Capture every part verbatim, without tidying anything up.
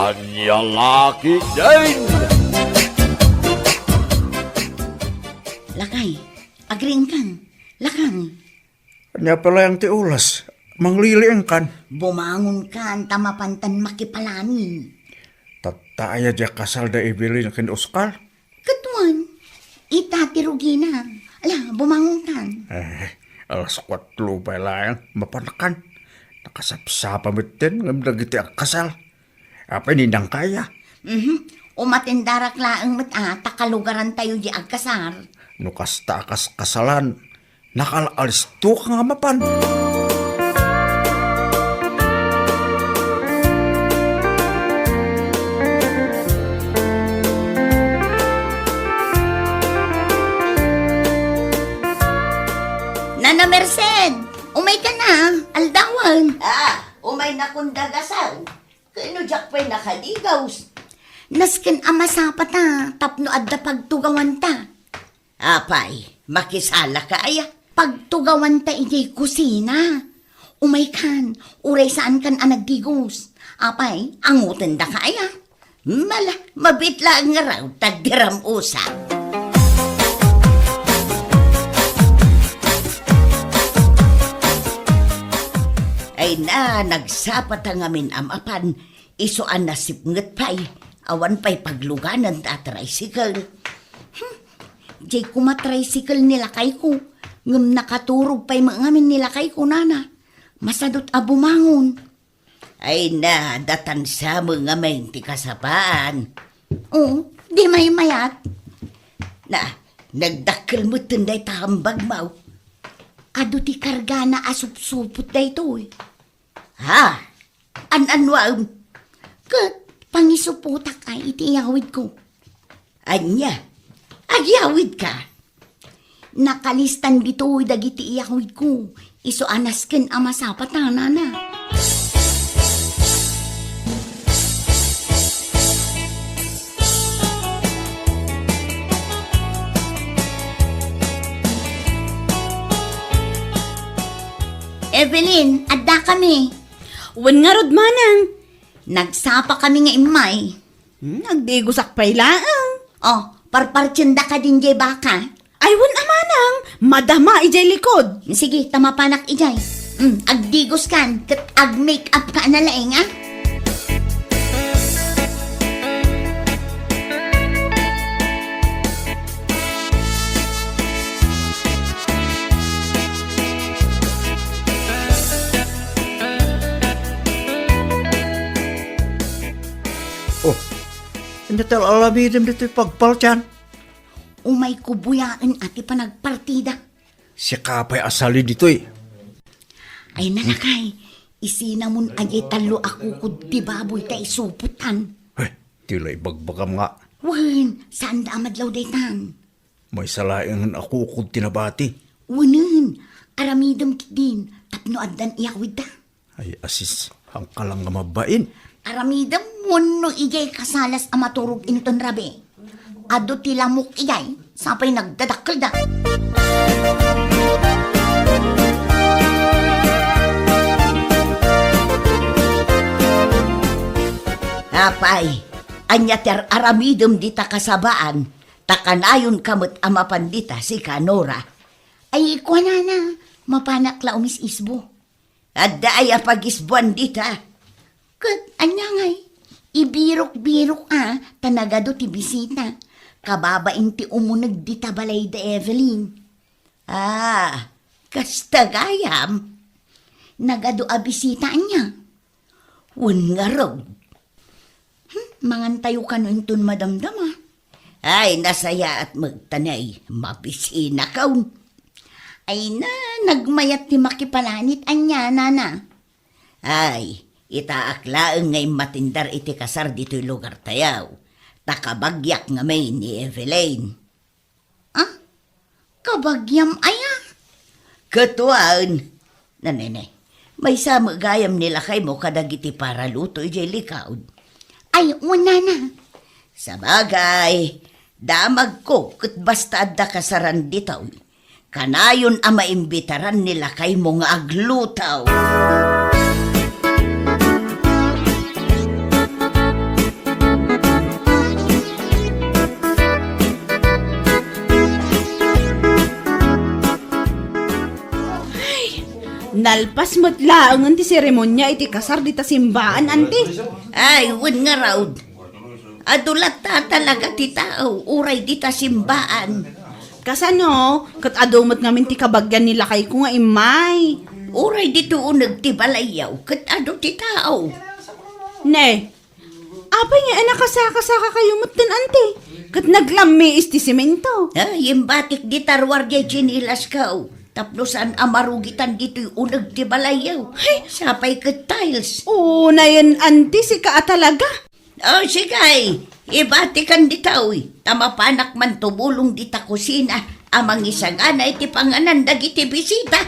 Ania la ketdin? Lakay, agriingkan. Lakay. Ania pay laeng ti oras? Mangliliingkan. Bumangonkan ta mapantan makipalani. Tatta aya diay kasal da Evelyn ken Oscar? Ket wen, ita ti rugina. Ala, bumangonkan. Eh, alas kuatro pay laeng, mapankan. Nakasapsapa metten ngem dagiti agkasal. Apay, ninang kaya? Mhm. Umatendarak laeng met a, ta kalugarantayo di agkasar. No kasta a kaskasalan, nakal-alistoka nga mapan. Nana Merced, umayka na, aldawen. Ah, umaynakon dagasaw. Kano diak pay nakadigos? Nasken a masapata tapno adda pagtugawanta. Apay, makisalaka aya? Pagtugawanta idiay kusina. Umaykan, uray saankan a nagdigos. Apay, angotendaka aya? Mala, mabiit laeng ngarud ta agdiram usa. Ay na, nagsapata ngamin a mapan, isu a nasipnget pay, awan pay pagluganan ta tricycle. Hmm, diay koma tricycle ni lakayko, ngem nakaturog pay met ngamin ni lakayko, nana. Masadut a bumangon. Ay na, datan sa met ngamin ti kasapaan. Oo, di maymayat. Na, nagdakkel metten dayta hambagmo. Adu ti kargana a supsupot daytoy. Ha? An-anuam? Ket pangisupotak ay iti iyawidko. Ania? Agyawidka? Nakalistan ditoy dagiti iyawidko. Isu a nasken a masapata, nana. Evelyn, addakami. Wen ngarud, manang. Nagsapakami nga immay. Hmm, agdigosak pay laeng. Oh, parpartiendaka din jay baka. Ay, wen a, manang, madama idiay likod. Sige, ta mapanak idiay. Hmm, agdigoskan, ket ag-make up ka na laeng, ah. Oh, ania ti al-aramidem ditoy pagpartian? Umayko buyaen a ti panagpartida. Sika pay a sali ditoy. Ay, nalakay, isinamon a diay tallo a kukod ti baboy ta isupotan. Ay, ti la ibagbagam nga. Wen, saanda a madlaw daytan. Maysa laengen a kukod ti nabati. Wenen, aramidem ketdin tapno addan iyawidda. Ay, asis, hangka lang nga mabain. Aramidem wenno idiay kasalas a maturog inton rabii. Adu ti lamok idiay, sapay nagdadakkelda. Apay, ania ti ar-aramidem dita kasabaan? Ta kanayonka met a mapan dita, sika, Nora. Ay, kuanana, mapanak la umis-isbo. Adda aya pagisbuan dita? Ket ania ngay? Ibirok-birok a, ta nagadu ti bisita. Kababain ti umuneg dita balay da Evelyn. Ah, kasta gayam? Nagadu a bisita ania? Wen ngarud. Hmm, mangantayo kano inton madamdama. Ay, nasayaat met ta nay, mabisinakon. Ay na, nagmayat ti makipalanit ania, nana. Ay, itaak laeng nga immatindar iti kasar ditoy lugartayo. Ta kabagyak ngamin ni Evelyn. Ah? Kabagiam aya? Ket wen. Nanene, maysa met gayam ni lakaymo kadagiti paraluto idiay likod. Ay, wen, nana. Sabagay, damagko ket basta adda kasaran ditoy, kanayon a maimbitaran ni lakaymo nga agluto. Nalpas met laengen ti seremonia iti kasar dita simbaan, anti. Ay, wen ngarud. Adu latta talaga ti tao, uray dita simbaan. Kasano, ket adu met ngamin ti kabagian ni lakayko nga immay. Uray dito uneg ti balayyo, ket adu ti tao. Ne, apay nga nakasakasaka kayo metten, anti? Ket naglammiis ti semento. Ah, imbatik dita ruar diay tsinilasko. Tapno saan a marugitan ditoy uneg ti balayyo. Hay! Sapay ket tiles. Unayen, anti, sika a talaga. O, sige, ibatikan ditoy. Ta mapanak man tumulong dita kusina a mangisagana iti panganan dagiti bisita.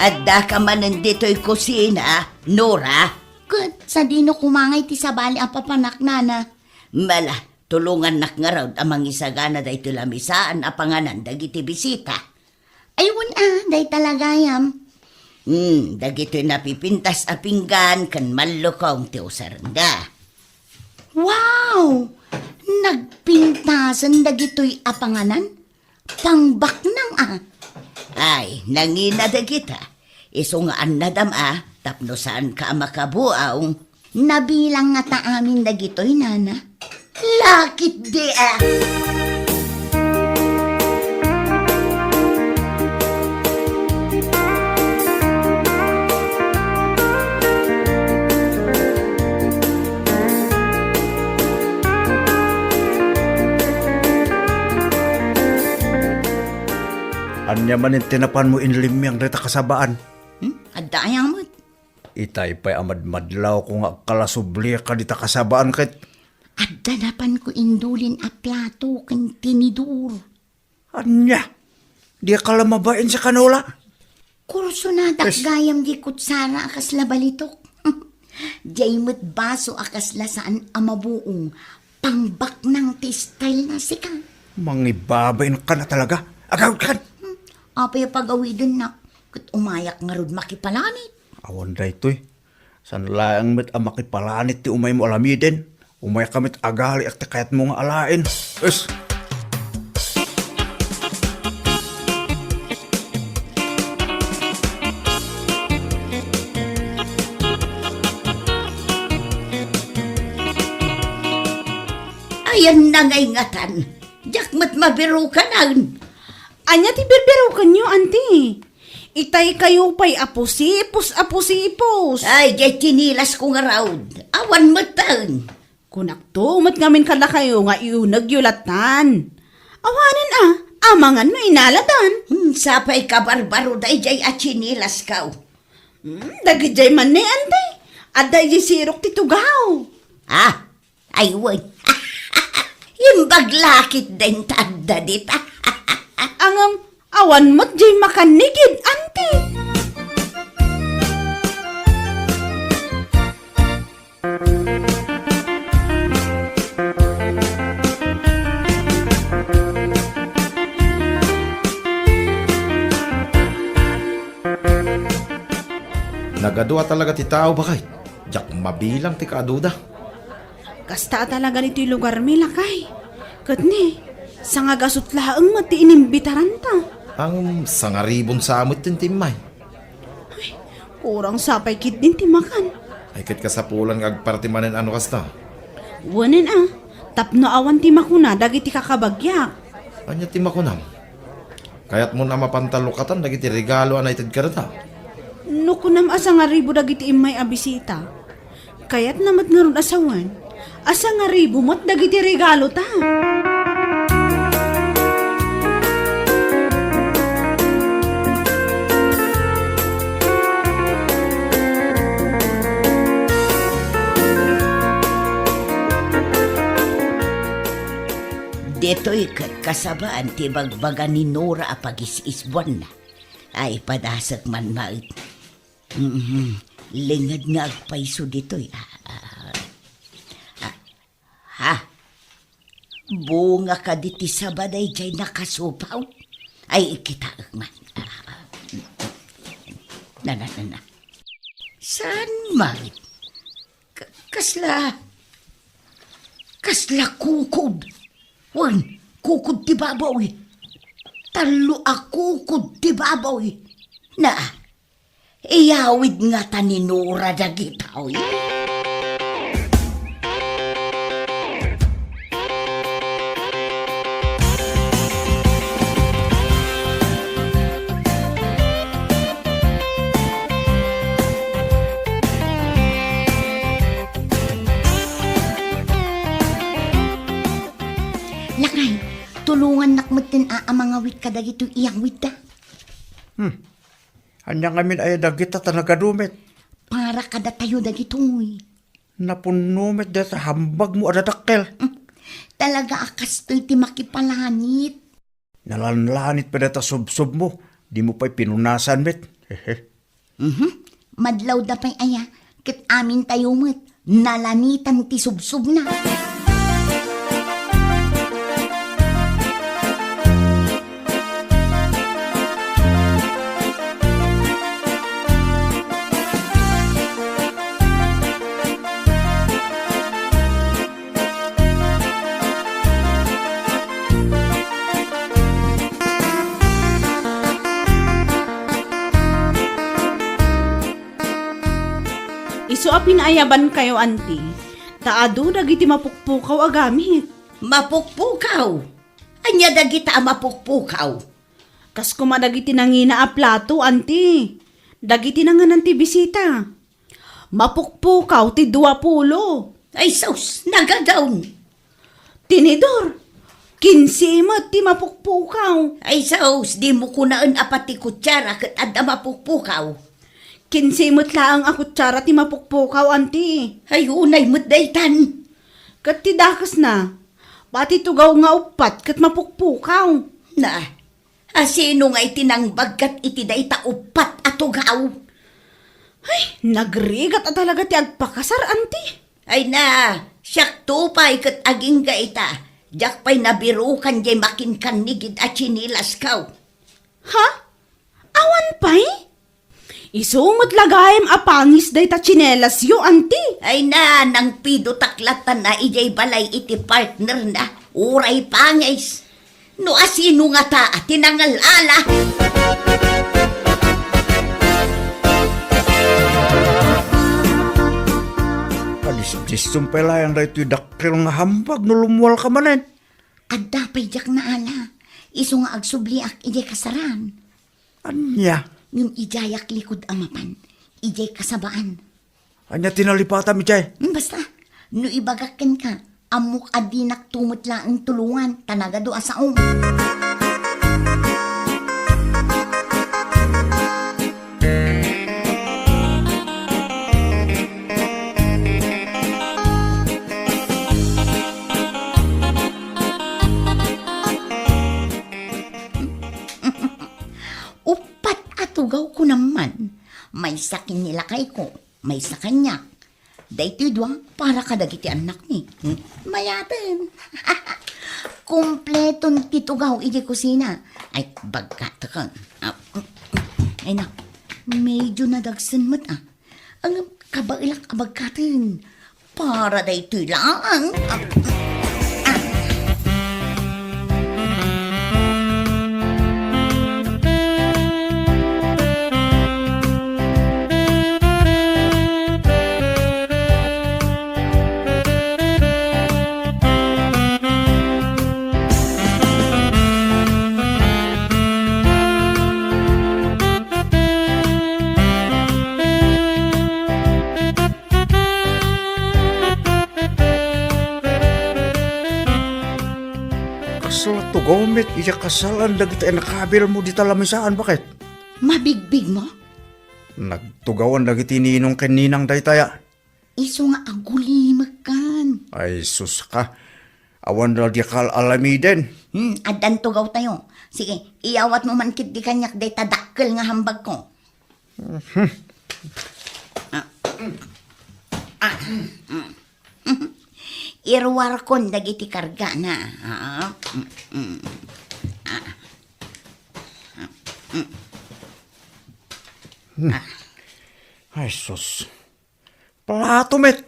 Addaka manen ditoy kusina, Nora? Ket sadino koma ngay ti sabali a papanak, nana? Mala, tulongannak ngarud a mangisagana daytoy lamisaan a panganan dagiti bisita. Ay, wen a, dayta la gayam. Hmm, dagitoy napipintas a pinggan ken mallukong ti usarenda. Wow! Nagpintasen dagitoy a panganan? Pangbaknang a. Ay, nangina dagita. Isu nga annadam a, tapno saanka a makabuaw. Nabilang ngata amin dagitoy, nana? Lakit di a. Ania manen ti napanmo inlimmiang dayta kasabaan? Hmm? Adda aya met? Itay pay a madmadlawko nga agkalasublika dita kasabaan ket. Adda napanko indulin a plato ken tinidor. Ania? Dika la mabain sa kanola? Kursonadak gayam di kutsara a kasla balitok. Diay met baso a kasla saan a mabuong. Pangbaknang ti style na sika. Mangibabain ka na talaga. Agawid kan. Hmm, apay a pagawidennak? Ket umayak ngarud makipalanit. Awan daytoy. Saan laeng met a makipalanit ti umaymo alamiden. Umayka met agaliak ti kayatmo nga alaen. Es! Ayan na ngay ngatan. Diak met mabirukanan. Ania ti birbirukanyo, anti? Itay kayo pay a pusipos a pusipos. Ay, diay tsinilasko ngarud. Awan metten. Kunakto met ngamin kadakayo nga iunegyo lattan. Awanen a, amangan no inaladan. Hmm, sapay kabarbaro daydiay a tsinilasko. Hmm, dagidiay man ne, anti. Adda idiay sirok ti tugaw. Ah, Ay, wen. Imbag lakit den ta adda dita. Ngem, awan met diay makannigid, anti. Nagadua talaga ti tao, baket. Diak mabilang ti kaaduda. Kasta a talaga ditoy lugarmi, lakay. Ket ni, sangagasut laeng met ti inimbitaranta. Ngem sangaribon sa met ti immay. Ay, kurang sapay ketdin ti makan. Ay, ket kasapulan nga agparti manen a no kasta. Wen a, tapno awan ti makuna dagiti kakabagiak. Ania ti makunam? Kayatmon a mapantalukatan dagiti regalo a naited kadata? No kunam a sangaribu dagiti immay a bisita, kayatna met ngarud a sawen a sangaribu met dagiti regalota. Ditoy ket kasabaan ti bagbaga ni Nora a pagis-isbuanna. Ay, padasek man maet. Mhm. Linged nga agpayso ditoy. Ah, ah, ah. Ha? Bunga kadi ti saba daydiay nakasupaw? Ay, ikitaek man. Ah, ah. Na, na, na, na. Saan maet? Ka-, Kasla, kasla kukod. Wen, kukod ti baboy. Tallo a kukod ti baboy. Na, iyawid ngata ni Nora dagitoy. Lakay, tulongannak metten a, a mangawit kadagitoy iyawidda. Hmm. Ania ngamin aya dagita ta nagadu met? Para kadatayo dagitoy. Napunno met dayta hambagmo a dadakkel. Hmm. Talaga a kastoy ti makipalanit. Nalanlanit pay dayta subsobmo, dimo pay pinunasan met. Hehe. Mhm. Madlawda pay aya, ket amintayo met, nalanitan ti subsobna. Isu a pinaayabankayo, anti, ta adu dagiti mapukpukaw a gamit. Mapukpukaw? Ania dagita a mapukpukaw? Kas koma dagiti nangina a plato, anti. Dagiti nanganan ti bisita. Mapukpukaw ti dua pulo. Ay sus, nagadawn. Tinidor, kinse met ti mapukpukaw. Ay sus, dimo kunaen a pati kutsara ket adda mapukpukaw. Kinse met laeng a kutsara ti mapukpukaw, anti. Ay, unay met daytan. Ket ti dakesna, pati tugaw nga uppat ket mapukpukaw. Na, asino nga iti nangbagkat iti dayta uppat a tugaw? Ay, nagrigat a talaga ti agpakasar, anti. Ay na, siakto pay ket agingga ita. Diak pay nabirukan diay makinkannigid a tsinilasko. Ha? Awan pay? Isu met la gayam a pangis dayta tsinelasyo, anti. Ay na, nangpidotak latta idiay balay iti partnerna. Uray pangis. No asino ngata ti nangal-ala? Kadisdisum pay laeng daytoy dakkel nga hambag no lummuarka manen. Adda pay diak naala. Isu nga agsubliak idiay kasaran. Ania? Ngem idiayak likud a mapan, idiay kasabaan. Ania ti nalipatam idiay? Hmm, basta, no ibagak kenka, ammok a dinak tumet laeng tulongan, ta nagadu a saom. Uppat a tugaw kunam man, maysa ken ni lakayko, maysa kaniak. Daytoy dua para kadagiti annakmi. Hmm, mayaten. Kompleton ti tugaw idiay kusina. Ay, bagkateken. Ah, ay na, medyo nadagsen met, ah. Ngem kabaelak a bagkaten. Para daytoy laeng. Ah, ah. Kasla tugaw met iti kasalan dagiti annakabilmo dita lamisaan, baket? Mabigbigmo? Nagtugawan dagiti ninong ken ninang daytaya. Isu nga agulimekkan. Ay, sus ka. Awan la di kal alamiden. Hmm, addan tugawtayo. Sige, iyawatmo man ketdi kaniak dayta dakkel nga hambagko. Mhm. Ah. Ah. Mm. Iruarkon dagiti kargana. Ah. Mm, mm. Ah. Mm. Hmm. Ah. Ay, sus. Plato met.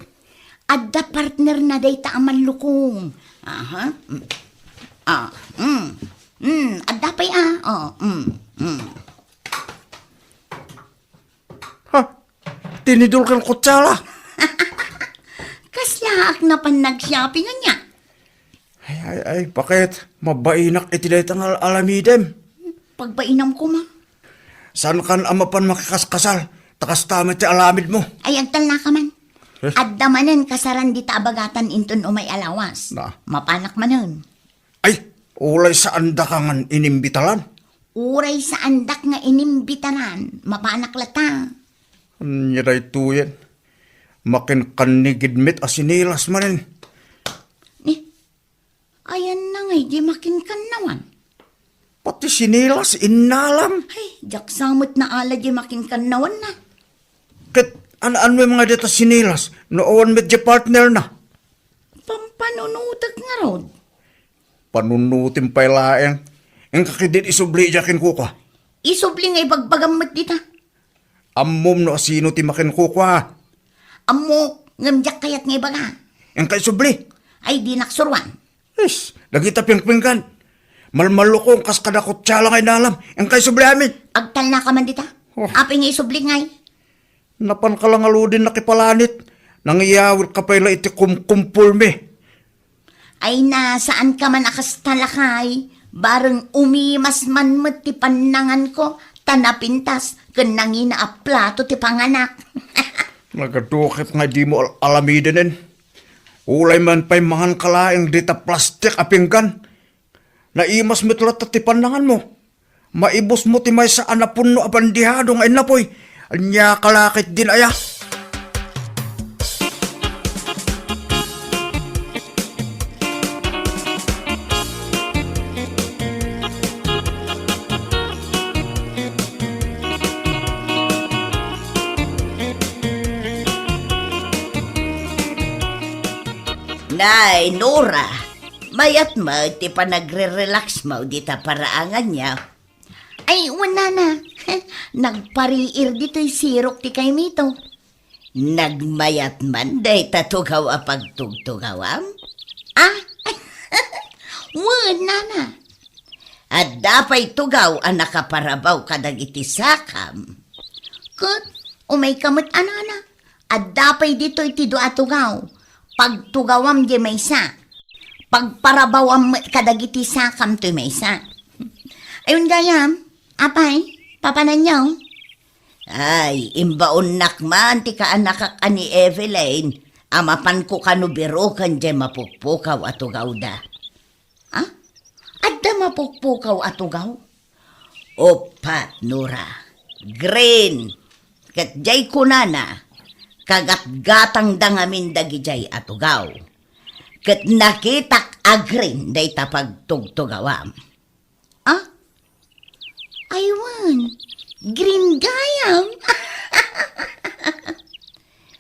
Adda partner na dayta a mallukong. Aha. Mm. Ah, mm. Mm, adda pay, ah. Oh, mm, mm. Ha? Tinidor ken kutsara. Kasla ak napan nag-shopping ania? Ay, ay, ay, bakit? Mabainak iti dayta nga alamidem. Pagbainam koma. Saan kan a mapan makikaskasal? Ta kasta met ti alamid mo. Ay, agtalna ka man. Eh? Adda manen kasaran dita a bagatan inton umay a lawas. Na. Mapanak manen. Ay, uray saandaka ngan inimbitaran. Uray saandak nga inimbitaran, mapanak latta. Ania daytoyen? Makinkannigid met a sinilas manen. Ni, ayanna ngay di makinkannawan? Pati sinilas, innalam. Ay, diak sa met naala di makinkannawan na. Ket an-, anno nga dita sinilas, no awan met di partner na? Pampanunutek ngarud. Panunutem pay laeng. Inka ketdin isubli idiay kenkuka. Isubli nga ibagbagam met dita. Ammom no asino ti makinkukua. Ammok, ngem diak kayat nga ibaga. Inka isubli. Ay, dinak suruan. Is, dagita pingpinggan. Malmallukong kas kada kutsara nga inalam. Inka isubli amin. Agtalna ka man dita. Oh. Apay nga isubli ngay? Napan ka la ngaruden nakipalanit. Nangyawit ka pay la iti kumkumpulmi. Ay na, saan ka man a kasta lakay, bareng umimas man met ti pannanganko, ta napintas ken nangina a plato ti panganak. Nagadu ket nga dimo al-, alamidenen. Ulay man pay mangan ka laeng dita plastik a pinggan. Naimas met latta ti pannanganmo. Maibusmo ti maysa a napunno a bandihado nga innapoy. Ania ka la ketdin aya? Nay, Nora, mayat met ti panagre-relax mo dita paraangan niya. Ay, wen, nana. Nagpariir ditoy sirok ti kaymito. Nagmayat man dayta tugaw a pagtugtugawam? Ah? Wen, nana. Adda pay tugaw a nakaparabaw kadagiti sakam. Ket, umay ka met a nana. Adda pay ditoy ti dua a tugaw. Pagtugawam diay maysa. Pagparabawam met kadagiti sakam toy maysa. Ayon gayam, apay, papananyo? Ay, imbaonnak man ti kaanakak a ni Evelyn, a mapanko kano biroken diay mapukpukaw a tugawda. Ah? Adda mapukpukaw a tugaw? Uppat, Nora. Green. Ket diay kunana, kagatgatangda ngamin dagidiay a tugaw. Ket nakitak a green dayta pagtugtugawam. Ah? Ay wen, green gayam.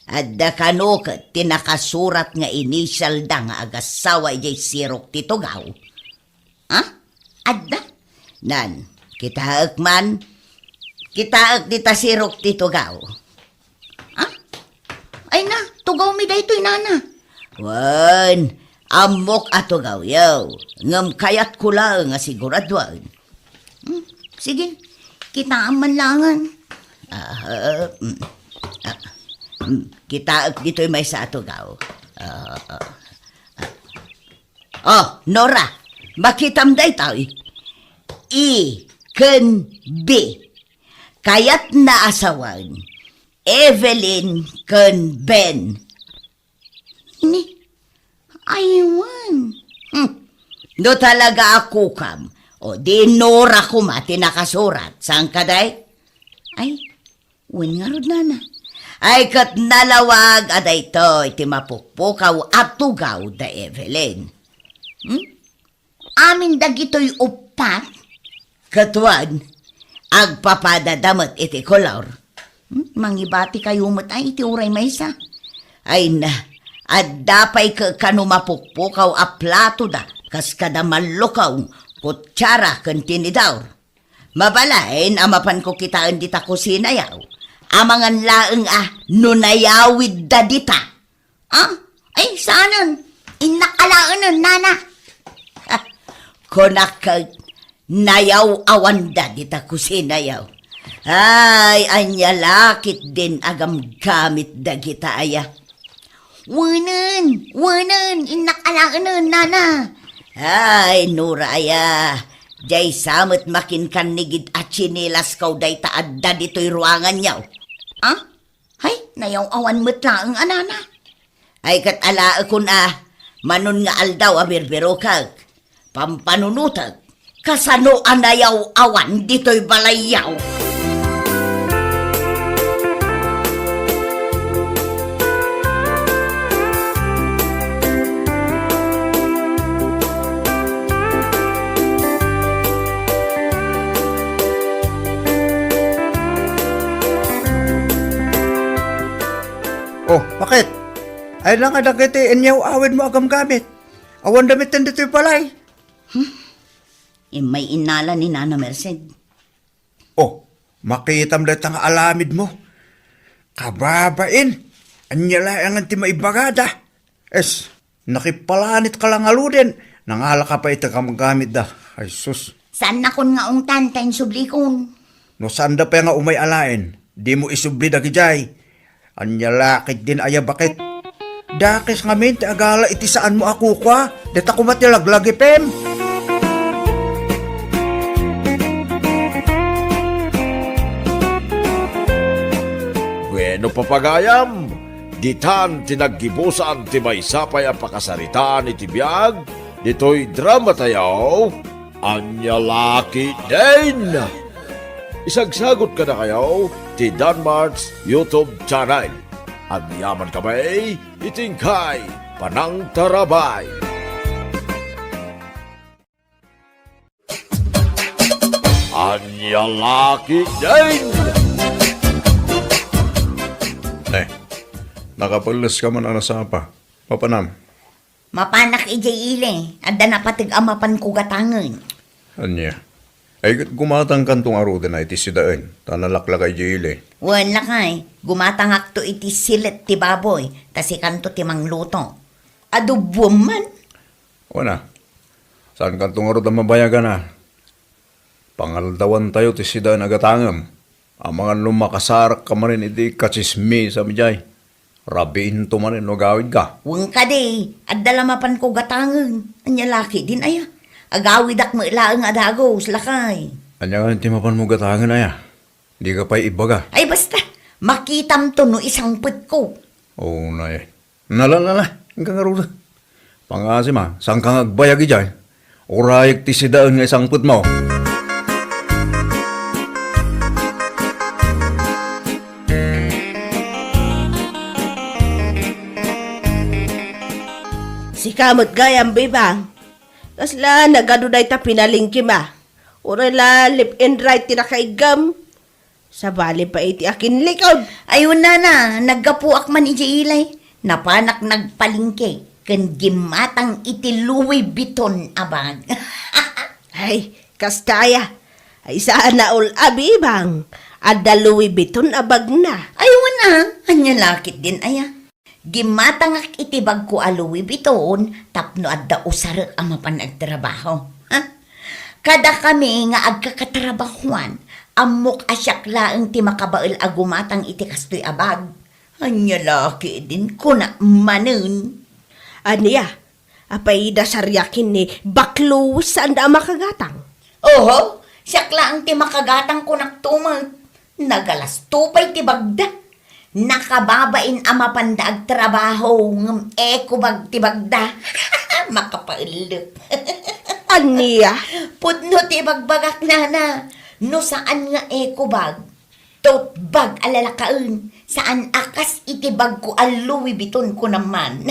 Adda kano ket ti nakasurat nga initialda nga agassawa idiay sirok ti tugaw. Ha? Adda? Nan, kitaek man. Kitaek dita sirok ti tugaw. Ha? Ay na, tugawmi daytoy, nana. Wen, ammok a tugawyo, ngem kayatko laeng a siguraduen. Hmm, sige, kitaam man laengen. Ah, mm, ah, mm, kitaek ditoy maysa a tugaw. Ah, ah, ah. Oh, Nora, makitam daytoy. A ken B. Kayatna a sawen, Evelyn ken Ben. Ni, ay wen. Hmm. No talaga a kukam, o di Nora koma ti nakasurat. Saan kadi? Ay, wen ngarud, nana. Ay, ket nalawag a daytoy ti mapukpukaw a tugaw da Evelyn. Hmm? Amin dagitoy uppat? Ket wen, agpapadada met iti kolor. Hmm? Mangibati kayo met ay iti uray maysa. Ay na, adda pay kano mapukpukaw a platoda kas kada mallukong, kutsara ken tinidor. Mabalin a mapanko kitaen dita kusinayo. Amangan laeng a no nayawidda dita. Ah, Ay, saanen? Innak alaenen, nana. Kunak ket, nayaw-awanda dita kusinayo. Ay, ania la ketdin a gamgamit dagita aya? Wenen, wenen, innak alaenen, nana. Ay, Nora aya, diay sa met makinkannigid a tsinelas ko dayta adda ditoy ruanganyo. Ah? Hay, nayaw-awan met laeng a nana. Ay, ket alaekon a, manon nga aldaw a birbirokek, pampanunotek, kasano a nayaw-awan ditoy balayyo? Oh, bakit? Ay lang nga dagiti inyaw-awidmo a gamgamit. Awan damit ditoy balay. Hmm? Immay innala ni Nana Merced. Oh, makitam dayta nga alamidmo. Kababain, ania laengen ti maibagada? Es, nakipalanitka la ngaruden, nangalaka pay iti gamgamitda. Ay, sus. Saannakon nga ungtan ta insublikon. No saanda pay nga umay alaen, dimo isubli dagidiay. Ania la ketdin aya, bakit? Dakes ngamin ti agala iti saanmo a kukua, dita koma ti laglagipem. Bueno, papagayam, ditan ti naggibusan ti maysa pay a pakasaritaan iti biag ditoy dramatayo. Ania la ketdin? Isagsagot kadakayo ti Danmart's YouTube channel. Agyaman kami iti inkay panangtarabay. Ania la ketdin? Eh, nakapelles ka man a nasapa. Mapanam? Mapanak idiay ili, adda napateg a mapanko gatangen. Ania? Ay, ket gumatangkanto ngaruden a iti sidaen, ta nalaklaka idiay ili. Wen, lakay, gumatangakto iti silet ti baboy, ta sikanto ti mangluto. Adoboem man. Wen a, saankanto ngarud a mabayagan a. Pangaldawantayo ti sidaen a gatangem. Amangan no makasarakka manen iti katsismisam idiay. Rabiinto manen no agawidka. Wen kadi, adda la mapanko gatangen. Ania la ketdin aya? Agawidak met laeng a dagus, lakay. Ania ngamin ti mapanmo gatangen aya? Dika pay ibaga. Ay, basta, makitamto no isangpetko. Unay. Nala, nala, inka ngarud. Pangasim a, saanka nga agbayag idiay. Urayek ti sidaen nga isangpetmo. Sika met gayam, Bebang. Kasla nagadu dayta pinalengkem a. Uray la left and right ti nakaiggam. Sabali pay iti akinlikod. Ay, wen, nana, naggapuak man idiay ili. Napanak nagpalengke ken gimmatang iti Louis Vuitton a bag. Ay, kasta aya. Ay, saan a ol-abi, Bang. Adda Louis Vuitton a bagna. Ay, wen a, ania la ketdin aya? Gimmatangak iti bagko a Louis Vuitton tapno adda usarek a mapan agtrabaho. Ha? Kadakami nga agkakatrabahoan, ammok a siak laeng ti makabael a gumatang iti kastoy a bag. Ania la ketdin, kunak manen. Ania? Apay, dasariak ken ni Baklo, saanda a makagatang? Oho, siak laeng ti makagatang, kunakto met. Nagalasto pay ti bagda. Nakababain a mapanda agtrabaho, ngem eco bag ti bagda. Makapaellep. Ania? Pudno ti ibagbagak, nana. No saan nga eco bag, tote bag a lalakaen. Saan a kas iti bagko a Louis Vuitton, kunam man.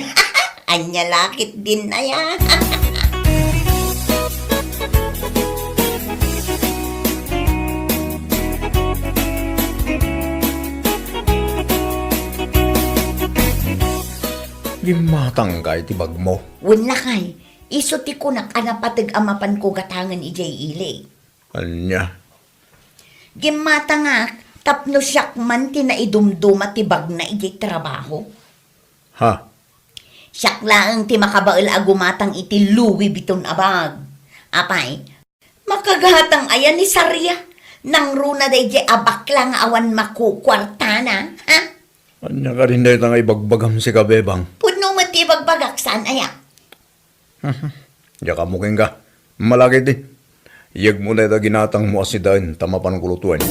Ania la ketdin aya? Gimmatangka iti bagmo? Wen, lakay, isu ti kunak a napateg a mapanko gatangen idiay ili. Ania? Gimmatangak tapno siak man ti naidumduma ti bagna idiay trabaho. Ha? Siak laeng ti makabael a gumatang iti Louis Vuitton a bag. Apay, makagatang aya ni Saria? Nangruna daydiay a bakla nga awan makukuartana, ha? Ania kadin dayta nga ibagbagam sika, Bebang? Pudno met ti ibagbagak, saan aya? Diak ammo kenka. Malakiti. Yegmo dayta ginatangmo a sidaen ta mapanko lutoen.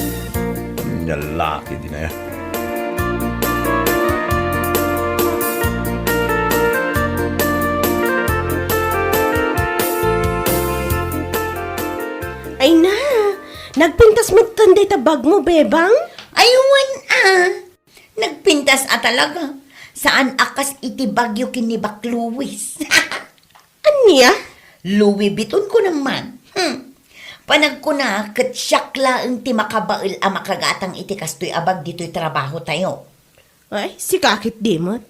Ania la ketdin aya? Ay na, nagpintas metten dayta bagmo, Bebang? Ay, wen a. Nagpintas a talaga. Saan a kas iti bagyo ken ni Bak Louis. Ania? Louis Vuitton ko naman. Hmm. Panagkuna, ket siak laeng ti makabael a makagatang iti kastoy a bag ditoy trabahotayo. Ay, sika ketdi met.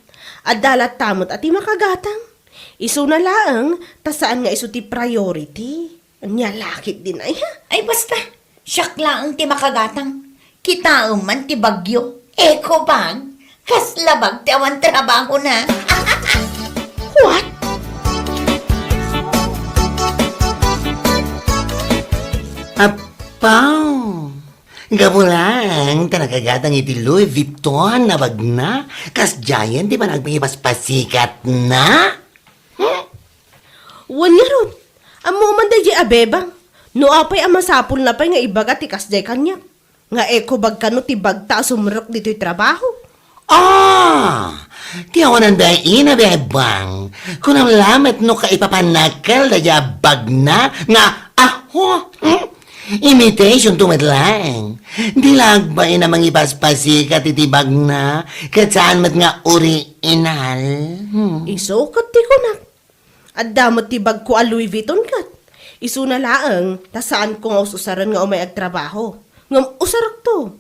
Adda latta met a ti makagatang. Isuna laeng, ta saan nga isu ti priority. Ania la ketdin aya? Ay, basta. Siak laeng ti makagatang. Kitaem man ti bagyo. Eco bag. Kasla bag ti awan trabahona. What? Apaw! Gapu laeng ta nakagatang iti Louis Vuitton a bagna, kasdiayen ti panagpangipaspasikatna? Hmm? Wen ngarud, ammo man daydiay a Bebang. No apay a masapulna pay nga ibaga ti kasdiay kaniak, nga eco bag kano ti bagta a sumrek ditoy trabaho. Ah! Ti awanan dayta, Bebang. Kunam lamet no kaipapanakkel daydiay a bagna nga, aho, hmm? Imitation to met laeng. Di la agbain a mangipaspasikat iti bagna, ket saan met nga original. Hmm. Isu ket ti kunak. Adda met ti bagko a Louis Vuitton ket. Isuna laeng, ta saanko nga us-usaren nga umay agtrabaho. Ngem usarekto.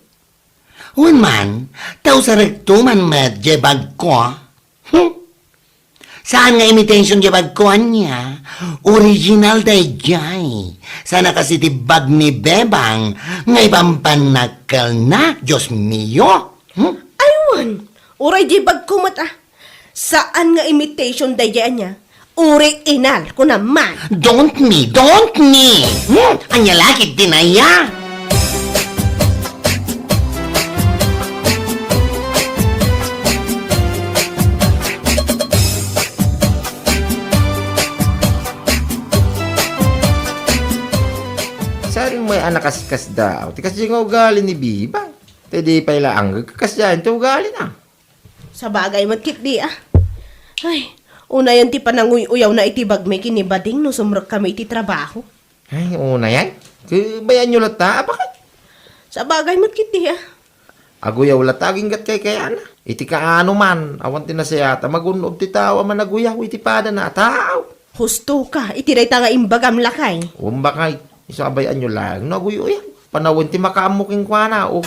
Wen man, ta usarekto man met diay bagko. Hmm. Saan nga imitation diay bagko ania? Original daydiay. Saan a kas iti bag ni Bebang nga ipampanakkelna, Dios mio. Hmm? Ay wen, uray diay bagko met a. Saan nga imitation daydiay ania? Original, kunam man. Don't me, don't me! Hmm? Ania la ketdin aya? Saan mo ay anak kaskas daw? Ti kasdiay nga ugali ni Bebang. Ti di pay la anggeg, kasdiay ti ugalina. Sabagay met ketdi a. Ay, unayen ti pananguy-uyawna iti bagmi ken ni Bading no sumrekkami iti trabaho. Ay, unayen? Ket bay-anyo latta, apay? Sabagay met ketdi a. Aguyaw latta aginggat kaykayana. Iti kaano man, awan ti nasayaat a magun-ob ti tao a managuyaw iti padana a tao. Husto ka, iti dayta nga imbagam lakay. Umbakay, isu a bay-anyo laeng no aguy-uyaw. Panawen ti makaammo kenkuana, o.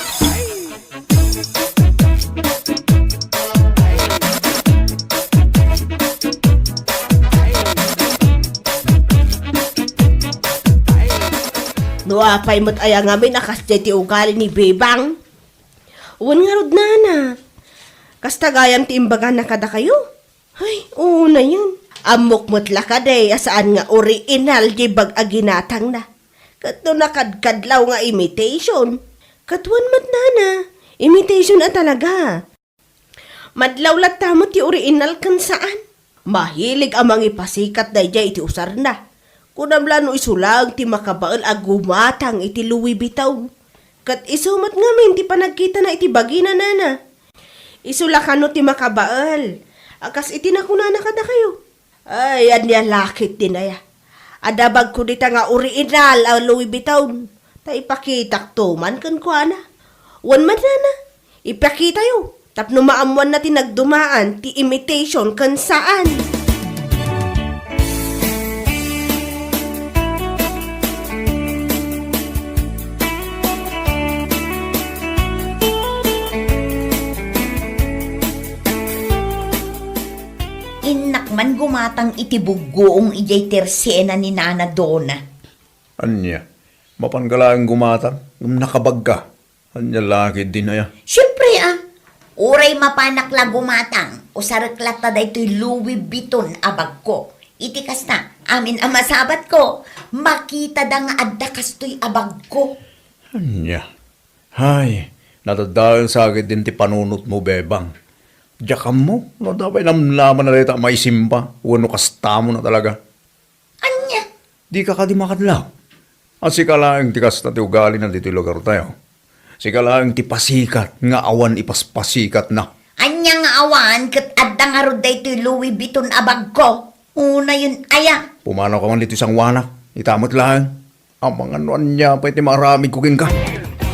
No apay met aya ngamin a kasdiay ti ugali ni Bebang? Wen ngarud, nana. Kasta gayam ti imbagana kadakayo? Ay, unayen. Ammok met la kadi a saan nga original diay bag a ginatangna. Ket no nakadkadlaw nga imitation. Ket wen met, nana, imitation a talaga. Madlaw latta met ti original ken saan. Mahilig a mangipasikat daydiay iti usarna. Kunam la no isu laeng ti makabael a gumatang iti Louis Vuitton. Ket isu met ngamin ti panagkitana iti bagina, nana. Isu la kano ti makabael a kas iti nakunana kadakayo. Ay, ania la ketdin aya? Adda bagko dita nga original a Louis Vuitton. Ta ipakitakto man kenkuana. Wen met, nana, ipakitayo tapno maammoanna ti nagdumaan ti imitation ken saan. Innak man gumatang iti buggoong idiay tersena ni Nana Dona. Ania? Mapanka laeng gumatang ngem nakabagka? Ania la ketdin aya? Siempre a. Uray mapanak la gumatang, Usarek latta daytoy Louis Vuitton a bagko. Iti kasta, amin a masabatko, makitada nga adda kastoy a bagko. Ania? Hay, nadadael sa ketdin ti panunotmo, Bebang. Diak ammo no adda pay namnama dayta a maisimba wenno kastamo na talaga. Ania? Dika kadi makadlaw? A sika laeng ti kasta ti ugalina ditoy lugartayo. Sika laeng ti pasikat nga awan ipaspasikatna. Ania nga awan ket adda ngarud daytoy Louis Vuitton a bagko? Unayen aya? Pumanaw ka man ditoy sangoanak. Ita met laeng. Amangan no ania pay ti maaramidko kenka.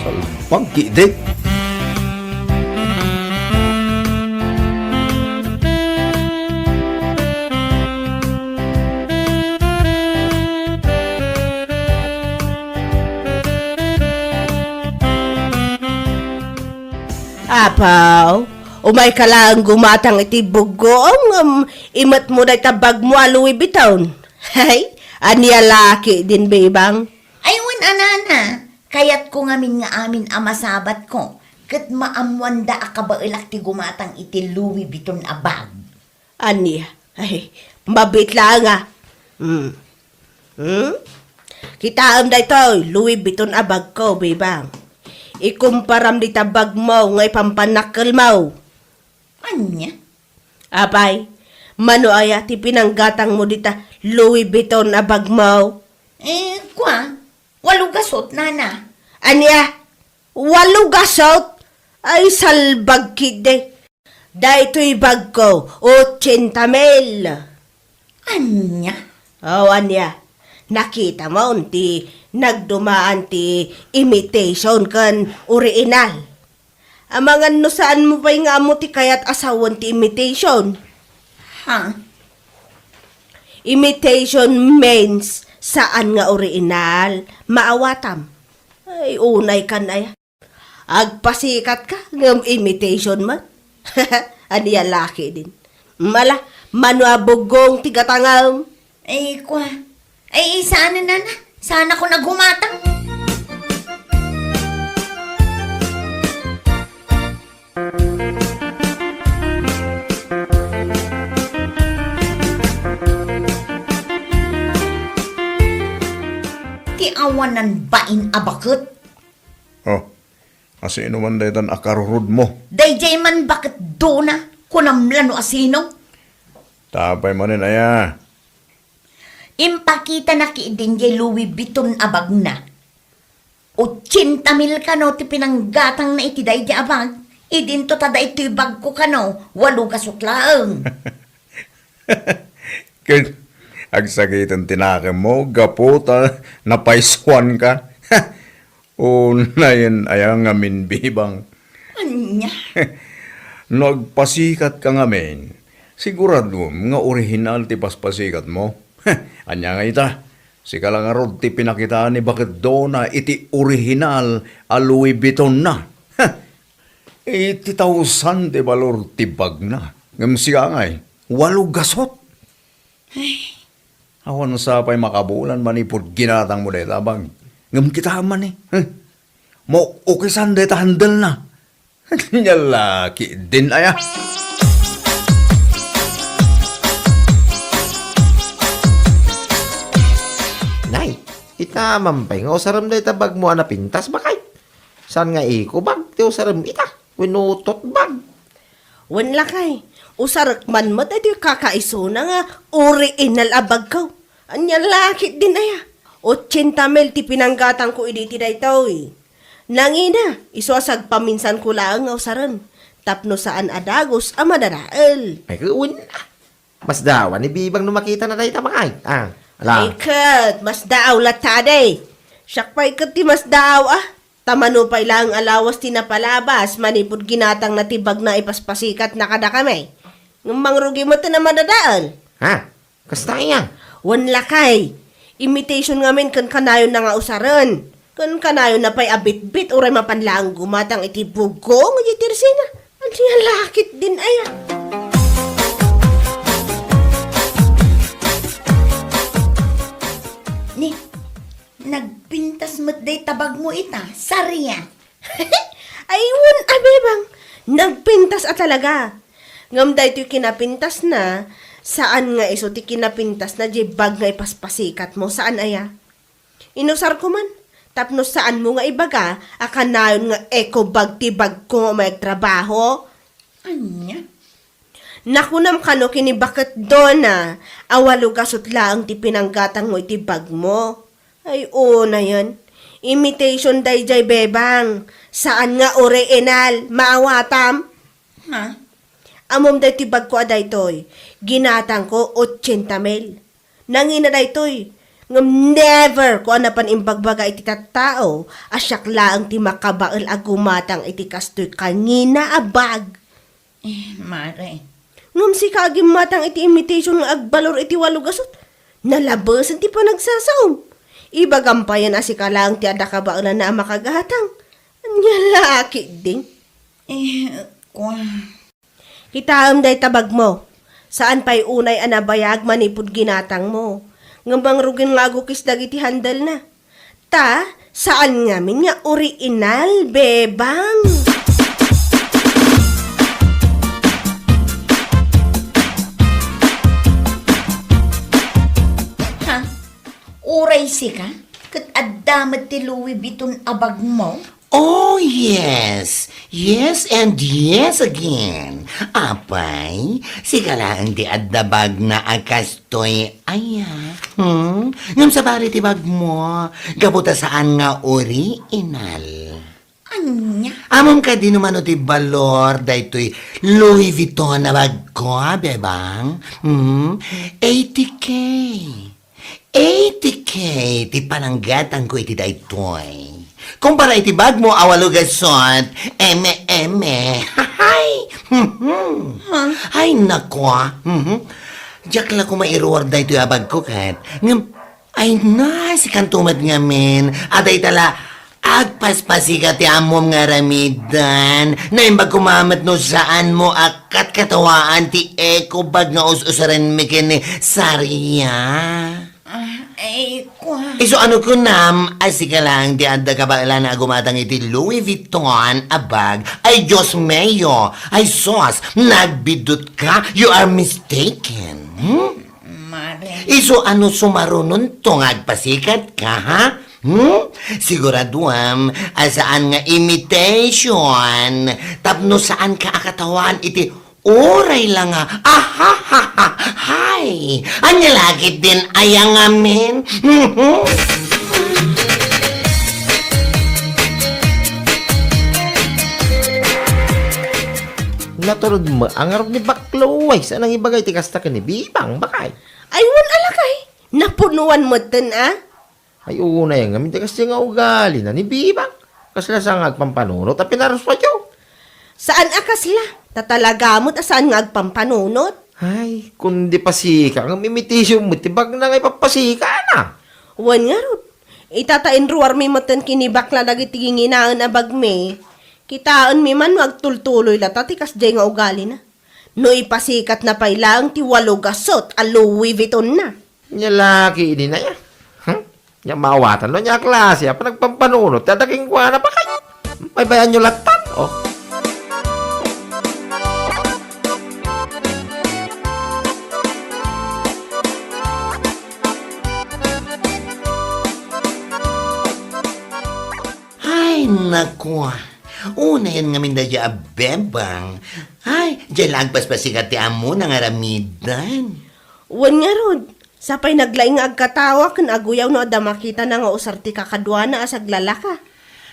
Salbag ketdi. Apaw, umayka laeng gumatang iti buggoom ngem imetmo dayta bagmo a Louis Vuitton. Hay, ania la ketdin, Bebang? Ay, wen a nana, kayatko ngamin nga amin a masabatko ket maammoanda a kabaelak ti gumatang iti Louis Vuitton a bag. Ania? Ay, mabiit laeng a. Hmm. Hmm? Kitaem daytoy Louis Vuitton a bagko, Bebang. Ikumparam dita bagmo nga ipampannakkelmo. Ania? Apay, mano aya ti pinanggatangmo dita Louis Vuitton a bagmo? Eh, kua, walo gasut, nana. Ania? Walo gasut? Ay, salbag ketdi. Daytoy bagko, ochenta mil. Ania? O, ania? Nakitamon ti nagdumaan ti imitation ken original. Amangan no saanmo pay nga ammo ti kayat a sawen ti imitation. Ha? Imitation means saan nga original. Maawatam. Ay, unay kan aya. Agpasikat ka, ngem imitation man. Ania la ketdin. Mala, mano a buggong ti gatangam? Ay, kua. Ay, saan na, nana? Saan ako naghumatang? Ti awanan bain a baket. Oh, asino man daytan a karurudmo? Daydiay man baket dona, kunam la no asino? Tapay manen aya? Impakitana ketdin diay Louis Vuitton a bagna. Ochenta mil kano ti pinanggatangna iti daydiay a bag. Idinto ta daytoy bagko kano, walo gasut laeng. Ket agsakiten ti nakemmo gapu ta napaysuanka. Unayen aya ngamin, Bebang? Ania? No agpasikatka ngamin, siguradom nga orihinal ti paspasikatmo. Ania nga ita, sika la ngarud ti pinakitaan ni Baket Dona iti orihinal a Louis Vuittonna. Eighty thousand ti balor ti bagna. Ngem sika ngay, walo gasut. Ay, awan sa pay makabulan manipud ginatangmo dayta a bag. Ngem kitaem man ni, eh, mauk-ukisan dayta handle na. Nia la ketdin aya. Nay, ita man pay nga usarem dayta bagmo a napintas, bakay? Saan nga eco bag ti usarem ita? Wenno tote bag? Wen lakay, usarek man met daytoy kakaisuna nga orihinal a bagko. Ania la ketdin aya? Ochenta mil ti pinanggatangko idi iti daytoy. Nangina, isu a sagpaminsanko laeng nga usaren, tapno saan a dagus a madadael. Ay, wen, ah. Masdaaw ni Bebang no makitana dayta, bakay. Ah, ala. Ay ket, masdaaw latta, adi. Siak pay ket ti masdaaw, ah. Ta mano pay laeng a lawas ti napalabas manipud ginatangna ti bagna a ipaspasikatna kadakami. Ngem mangrugi met a madadael. Ha? Kasta aya? Wen lakay. Imitation ngamin ken kanayonna nga usaren. Ken kanayonna pay a bitbit uray mapan laeng gumatang iti buggoom iti tersina. Ania la ketdin aya? Ni, nagpintas met dayta bagmo ita, saria. Ay, wen a, Bebang, nagpintas a talaga. Ngem daytoy kinapintasna, saan nga isu ti kinapintasna diay bag nga ipaspasikatmo, saan aya? Inusarko man, tapno saanmo nga ibaga a kanayon nga eco bag ti bagko nga umay agtrabaho. Ania? Nakunam kano ken ni Baket Dona a walo gasut laeng ti pinanggatangmo iti bagmo. Ay, unayen. Imitation daydiay, bebang. Saan nga original. Maawatam? Ha? Ammom daytoy bagko a daytoy. Ginatangko ochenta mil. Nangina daytoy. Ngem never ko a napan imbagbaga iti tattao a siak laeng ti makabael a gumatang iti kastoy kangina a bag. Eh, mare. Ngem sika a gimmatang iti imitation nga agbalor iti walo gasut, nalabesen ti panagsasaom. Ibagam payen a sika laeng ti adda kabaelanna a makagatang. Ania la ketdin? Eh, kua. Kitaem dayta bagmo. Saan pay unay a nabayag manipud ginatangmo. Ngem mangrugin nga agukis dagiti handle na. Ta, saan ngamin nga original, bebang. Ha? Uray sika? Ket adda met ti Louis Vuitton a bagmo? Oh, yes. Yes and yes again. Apay, sika laeng ti adda bagna a kastoy aya. Hmm? Ngem sabali ti bagmo, gapu ta saan nga original. Ania? Ammom kadi no mano ti balor daytoy Louis Vuitton a bagko, bebang? Hmm? Eighty K. Eighty K ti pananggatangko iti daytoy. Kumpara iti bagmo a walo gasut, eme, eme. Hay! Mhm. Ay, nako, ah. Mhm. Diak la koma iruar daytoy a bagko ket. Ngem, ay na, sikanto met ngamin. A dayta la, agpaspasikat ti ammom nga aramiden. Naimbag koma met no saanmo a katkatawaan ti eco bag nga us-usarenmi ken ni Saria. Ah, ay, kua. Isu ano kunam a sika laeng ti adda kabaelan a gumatang iti Louis Vuitton a bag? Ay, Dios mio! Ay, sus! Nagbiddut ka? You are mistaken. Hmm? Mare. Isu ano sumarunonto nga agpasikat ka, ha? Hmm? Siguraduam a saan nga imitation tapno saan ka a katawaan iti uray la nga, ahahaha, hay! Ania la ketdin aya ngamin? Naturod met ngarud ni Baklo, ay, saan nang ibaga iti kasta ken ni Bibang, bakay? Ay, wen a lakay, napunuan metten a. Ay, unay ngamin ti kasdiay nga ugalina ni Bibang. Kasla sa nga agpampanunot a pinaruspayo. Saan a kasla? Ta talaga met a saan nga agpampanunot. Ay, kundi pasika ngem imitation met ti bagna nga ipappasikana. Wen ngarud, ita ta inruarmi metten ken ni bakla dagiti ginginaen a bagmi. Kitaenmi man no agtultuloy lata ti kasdiay nga ugalina. No ipasikatna pay laeng ti walo gasut a Louis Vuitton na. Nia la ketdin aya. Hmm? Nia maawatan no ania a klase a panagpampanunot ti adda kenkuana, bakay. Paypayaanyo lattan, oh. Ay, naku. Unayen ngamin daydiay a bebang. Ay, diay la agpaspasikat ti ammona nga aramiden. Wen ngarud, sapay naglaing nga agkatawa ken aguyaw no adda makitana nga usar ti kakaduana a saglalaka.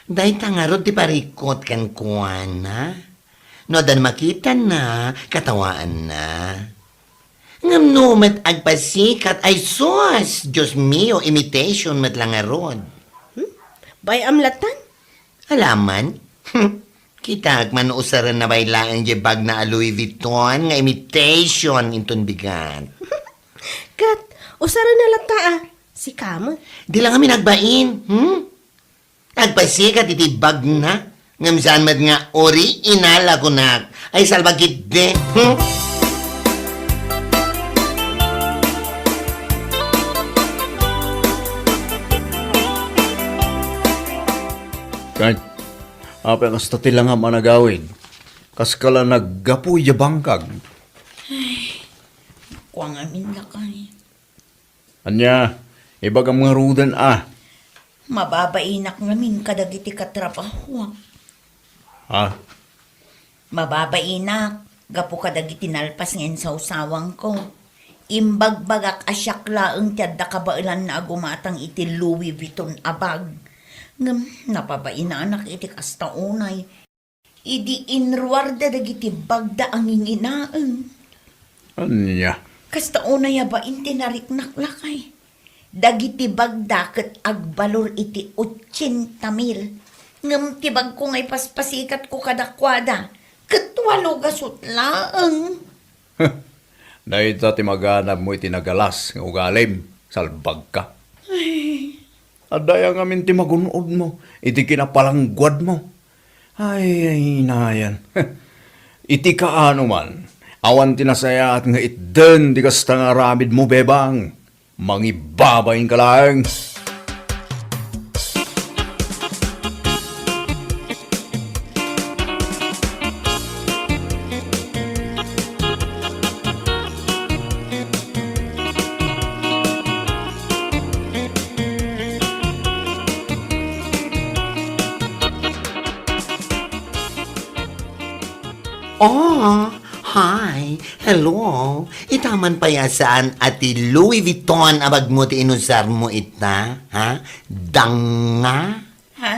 Dayta ngarud ti parikut kenkuana. No adda makitana, katawaanna. Ngem no met agpasikat, ay sus, Dios mio, imitation met la ngarud. Hmm? Bay-am lattan? Alaman? Kitaek man no usarenna pay laeng diay bagna a Louis Vuitton nga imitation inton bigat. Ket, usarenna latta a, sika met. Di la ngamin agbain, hmm? Agpasikat iti bagna, ngem saan met nga original a kunak. Ay, salba ketdi, hmm? Ken, apay kasta ti langam a nagawid? Kaskala naggapu idiay bangkag. Kua ngamin, lakay. Ania, ibagam ngaruden a. Mababainak ngamin kadagiti katrabahoak. Ha? Mababainak, gapu kadagiti nalpas nga insawsawangko. Imbagbagak a siak laeng ti adda kabaelanna a gumatang iti Louis Vuitton a bag. Ngem napabainanak iti kasta unay. Idi inruarda dagiti bagda a nginginaen. Ania? Kasta unay a bain ti nariknak, lakay. Dagiti bagda ket agbalor iti otsenta mil. Ngem ti bagko nga ipaspasikatko kadakuada, ket walo gasut laeng. Dayta ti maganabmo iti nagalas nga ugalim, salbagka. Ay. Adda aya ngamin ti magun-odmo iti kinapalangguadmo. Ay, ay, inayan. Iti kaano man, awan ti nasayaat nga itden ti kasta nga aramidmo, Bebang. Mangibabain ka laeng. Oh, hi. Hello. Ita man pay a saan a ti Louis Vuitton a bagmo ti inusarmo ita, ha? Danga? Ha?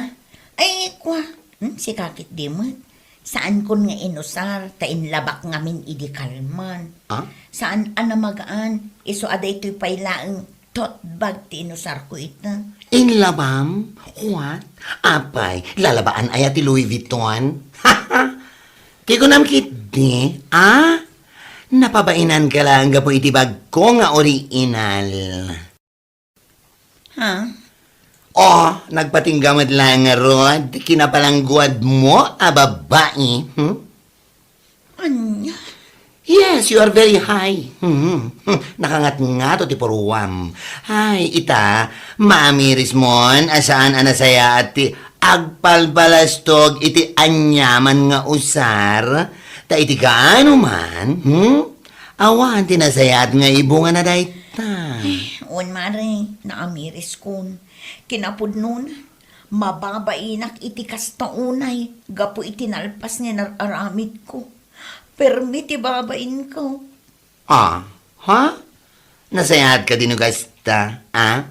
Ay, kua. Hmm, sika ketdi met. Saankon nga inusar, ta inlabak ngamin idi kalman. Ah? Saan a namagaan, isu a daytoy pay laeng tote bag ti inusarko ita. Inlabam? What? Apay, lalabaan aya ti Louis Vuitton? Ti kunam ketdi, ah? Napabainanka laeng gapu iti bagko nga original. Ha? Oh, nagpatingga met laeng ngarud ti kinapalangguadmo a babai, hmm? Ania? Yes, you are very high. Hmm. Nakangatngato ti puruam. Ay, ita, maamirismon a saan a nasayaat ti agpalpalastog iti aniaman nga usar, ta iti kaano man, hmm? Awan ti nasayaat nga ibungana dayta. Eh, wen, mare, naamiriskon. Kinapudnona, mababainak iti kasta unay gapu iti nalpas nga inar-aramidko. Permi ti babainko. Ah, ha? Nasayaat kadi no kasta, ah?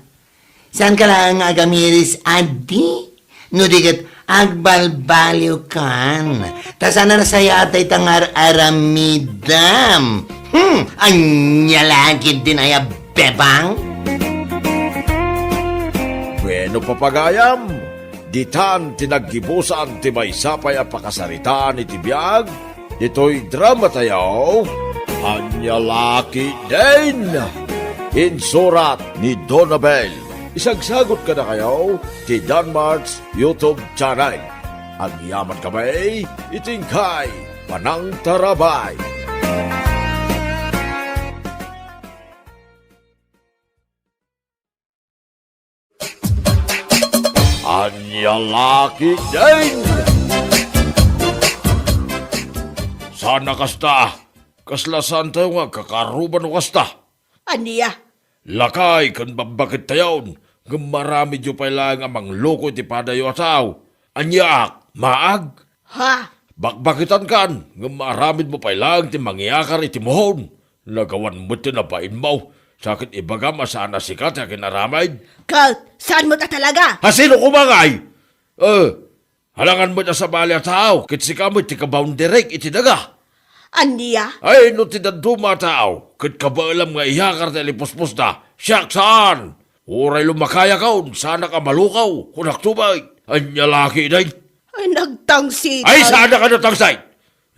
Saanka laeng nga agamiris, adi? No di ket agbalbaliwkan. Ta saan a nasayaat dayta nga ar-aramidem. Hmm, ania la ketdin aya, Bebang? Bueno, papagayam, ditan ti naggibusan ti maysa pay a pakasaritaan iti biag ditoy dramatayo, Ania La Ketdin. Insurat ni Donabel. Isagsagut kadakayo ti Danmart's YouTube channel. Agyamankami iti inkay panangtarabay. Ania La Ketdin? Saan a kasta? Kasla saantayo nga agkakaruba no kasta? Ania? Lakay ken bakbakettayon, ngem maaramidyo pay laeng a mangloko iti padayo a tao. Aniaak, maag? Ha? Bakbaketankan, ngem maaramidmo pay laeng ti mangyakar iti muhon. Nagawan met ti nabainmo, sa ket ibagam a saan a sika ti akin-aramid. Ket, saan met a talaga? A sino koma ngay? Eh, alangan met a sabali a tao, ket sika met ti kabounderek iti daga. Ania? Ay, no ti dadduma a tao, ket kabaelam nga iyakar ti alipuspos da, siak saan. Uray lumakayakon, saanak a malukaw, kunakto pay. Ania La Ketdin? Ay, nagtangsit. Ay, saanak a natangsit?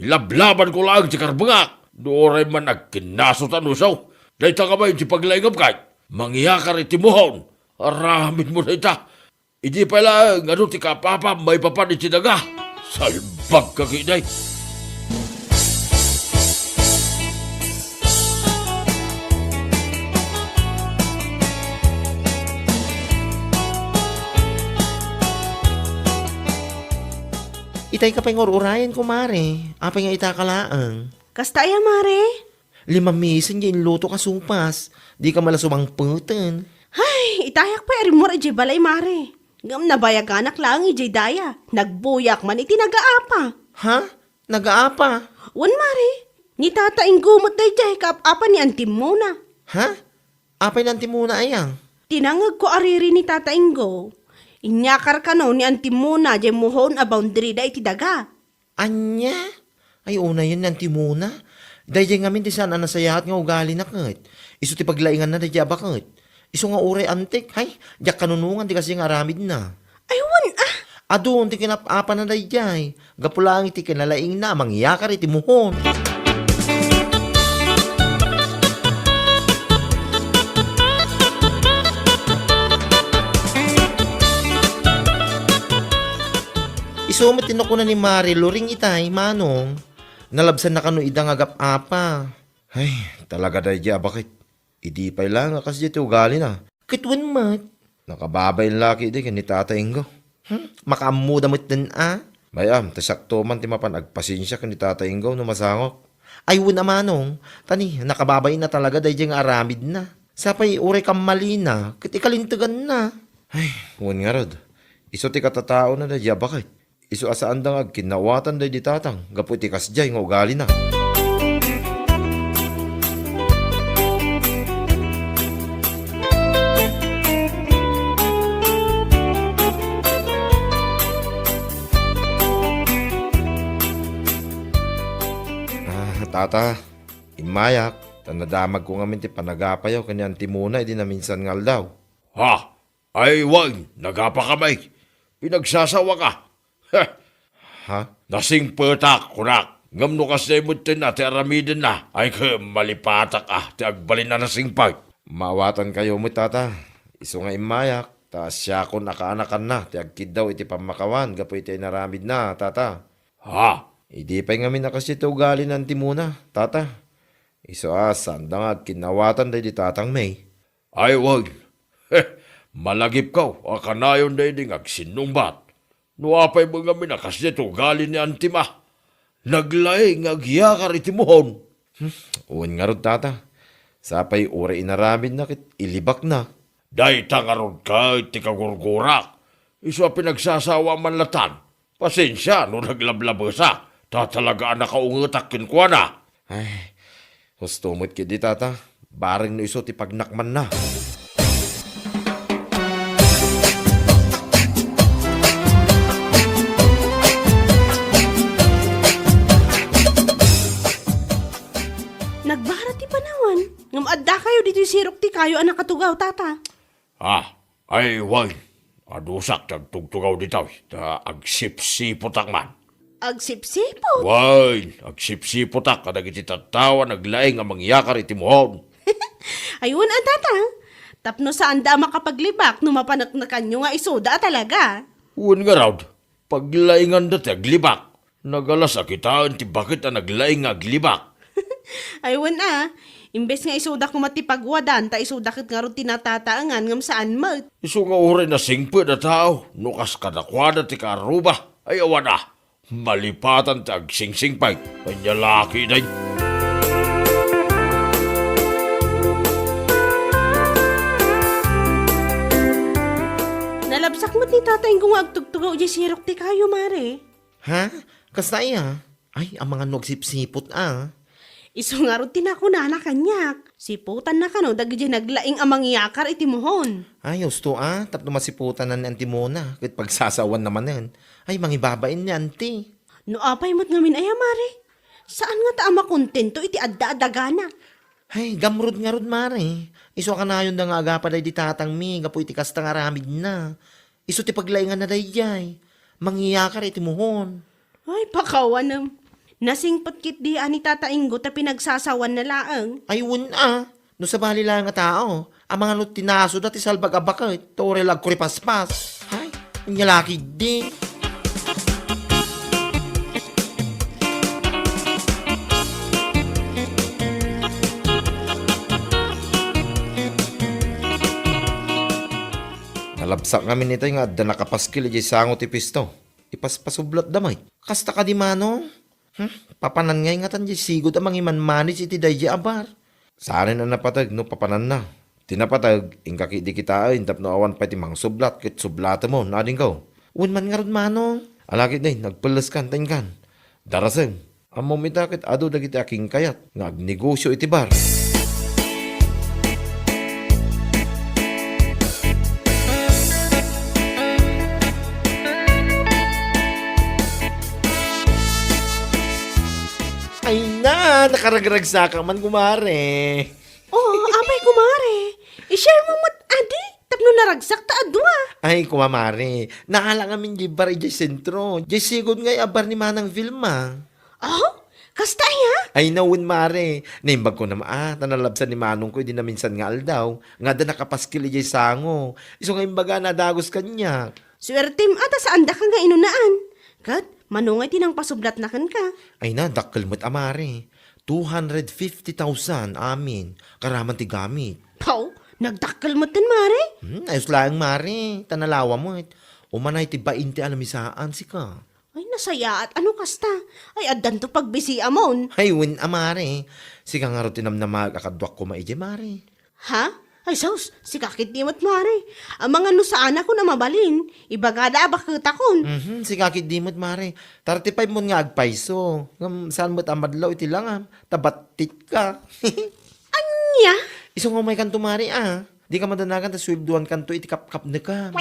Ilablabanko laeng ti karbengak. No uray man agkinnaso ta no isu. Dayta kami ti paglaingam kay. Mangyakar iti muhon. Aramidmo dayta. Idi pay laeng adu ti kaapapam maipapan iti daga. Salbagka ketdi. Dayka pay nga ur-urayen, kumare. Apay nga itaka laeng? Kasta aya, mare? Limamisen nga inluto ka supas. Dika man la sumangpeten. Hay, itayak pay a rimmor idiay balay, mare. Ngem nabayaganak laeng idiay daya. Nagbuyak man iti nagaapa. Ha? Nagaapa? Wen, mare. Ni Tata Ingo met daydiay kaap-apa ni Anti Mona. Ha? Apay ni Anti Mona aya? Tinangegko a riri ni Tata Ingo. Inyakar kano ni Anti Mona diay muhon a boundary da iti daga. Ania? Ay, unayen ni Anti Mona. Daydiay ngamin ti saan a nasayaat nga ugalina ket. Isu ti paglainganna daydiay a baket. Isu nga uray antik, hay, diak kanunongan ti kasdiay nga aramidna. Ay, wen, ah! Adun ti kinap-apana daydiay. Gapu laeng iti kinalaingna a mangyakar iti muhon. Isu met ti nakuna ni Mare Loring itay, Manong. Nalabsanna kano ida nga agap-apa. Ay, talaga daydiay a baket. Idi pay laeng a kasdiay ti ugalina. Ket wen met. Nakababain la ketdi ken ni Tata Ingo. Hmm, makaammoda metten a. Bay-am, ta siakto man ti mapan agpasensia ken ni Tata Ingo no masangok. Ay, wen a Manong, ta ni, nakababain a talaga daydiay nga aramidna. Sapay uray kammalina, ket ikalinteganna. Ay, wen ngarud, isu ti katataona daydiay a baket. Isu a saanda nga agkinnawatan daydi tatang gapu iti kasdiay nga ugalina. Ah, tata, immayak, ta nadamagko ngamin ti panagapayo ken ni Anti Mona idi naminsan nga aldaw. Ha? Ay, wen, nagapakami. Pinagsasawaka. Heh. Ha? Nasingpetak, kunak. Ngem no kasdiay metten a ti aramidenna, ay ket malipatak a ti agbalin a nasingpet. Maawatankayo met, tata. Isu nga immayak, ta siakon a kaanakanna ti agkiddaw iti pammakawan gapu iti inaramidna, tata. Ha? Idi pay ngamin a kasdiay ti ugali ni Anti Mona, tata. Isu a, saanda nga agkinnawatan daydi tatang May. Ay, wen. Heh, malagipko a kanayon daydi nga agsinnungbat. No apay met ngamin a kasdiay ti ugali ni Antim a naglaing nga agyakar iti muhon. Hmm, wen ngarud, tata. Sapay uray inaramidna ket ilibakna. Dayta ngarud ket ti kagurgurak. Isu a pinagsasawa man latan. Pasensia no naglablabesa, ta talaga a nakaungetak kenkuana. Ay, husto met ketdi, tata. Bareng no isu ti pagnakmanna. Nagbara ti panawan, ngem addakayo ditoy sirok ti kayo a nakatugaw, tata. Ah, ay, wen. Adusak ti agtugtugaw ditoy, ta agsipsipotak man. Agsipsipot? Wen, agsipsipotak kadagiti tattao a naglaing a mangyakar iti muhon. Ay, wen a, tata. Tapno saanda a makapaglibak no mapaneknekanyo nga isuda a talaga. Wen ngarud, paglainganda ti aglibak. Nagalas a kitaen ti baket a naglaing nga aglibak. Ay, wen a, imbes nga isuda koma ti pagwadan, ta isuda ket ngarud ti natataengan ngem saan met. Isu nga uray nasingpet a tao, no kas kadakuada ti kaarruba, ay awan a, malipatan ti agsingsingpet. Ania la ketdi. Nalabsak met ni Tata Ingo nga agtugtugaw idiay sirok ti kayo, mare. Ha? Kasta aya? Ay, amangan no agsipsipot a. Isu ngarud ti nakunana kaniak. Sipotanna kano dagiti naglaing a mangyakar iti muhon. Ay, husto a, tapno masipotanna ni Anti Mona, ket pagsasawanna manen. Ay, mangibabain ni Anti. No apay met ngamin aya, mare? Saan ngata a makontento iti adda a dagana? Ay, gamrud ngarud, mare. Isu a kanayonda nga agapa daydi tatangmi gapu iti kasta nga aramidna. Isu ti paglainganna daydiay. Mangyakar iti muhon. Ay, pakawanem. Nasingpet ketdi a ni Tata Ingo ta pinagsasawanna laeng. Ay, wen a. No sabali laeng a tao, amangan no tinasuda ti salbag a baket, ta uray la agkuripaspas. Ay, ania la ketdi. Nalabsak ngamin itay nga adda nakapaskil idiay sango ti pisto. Ipaspasublatda met. Kasta kadi, Manong? Hmm? Papanan ngay ngatan diay sigud a mangimanmanage iti daydiay a bar. Saanen a napateg no papananna. Ti napateg, inka ketdi kitaen tapno awan pay ti mangsublat ket sublatemon, adingko. Wen man ngarud, Manong. Ala ketdi, nagpelleskan ta inkan. Darasem. Ammom ita ket adu dagiti akinkayat nga agnegosio iti bar. Ay na, nakaragragsaka man, kumare. Oh, apay, kumare. I-share mo met adi, tapno naragsak ta a dua. Ay, kumare. Naala ngamin diay bar idiay sentro. Diay sigud ngay a bar ni Manang Vilma. Oh? Kasta aya? Ay, nawen, mare. Naimbag ko naman, ah, ta nalabsan ni manongko idi naminsan nga aldaw, nga adda nakapaskil idiay sango. Isu nga imbaga, nadagos kaniak. Suertem, ah, ta saandaka nga inunaan. Ket, mano ngay ti nangpasublatna kenka? Ay na, dakkel met a, mare. Two hundred fifty thousand, amin. Karaman ti gamit. Paw, nagdakkel met ten, mare? Hmm, ayos laeng, mare. Ta nalawa met. Umanay ti bainte a lamisaan, sika. Ay, nasayaat. Ano kasta? Ay, addanto pagbisiamon. Ay, wen a, mare. Sika ngarud ti namnamaek a kaduak koma idiay, mare. Ha? Ay, sus, sika ketdi met, mare. Amangan no saanakon a mabalin. Ibagada a baketakon. Mhm, sika ketdi met, mare. Thirty-five mon nga agpayso. Ngem saan met a madlaw iti langam. Ta battitka. Ania? Isu nga umaykanto, mare, ah. Dika madanagan ta sueldoankanto iti kapkapnekam.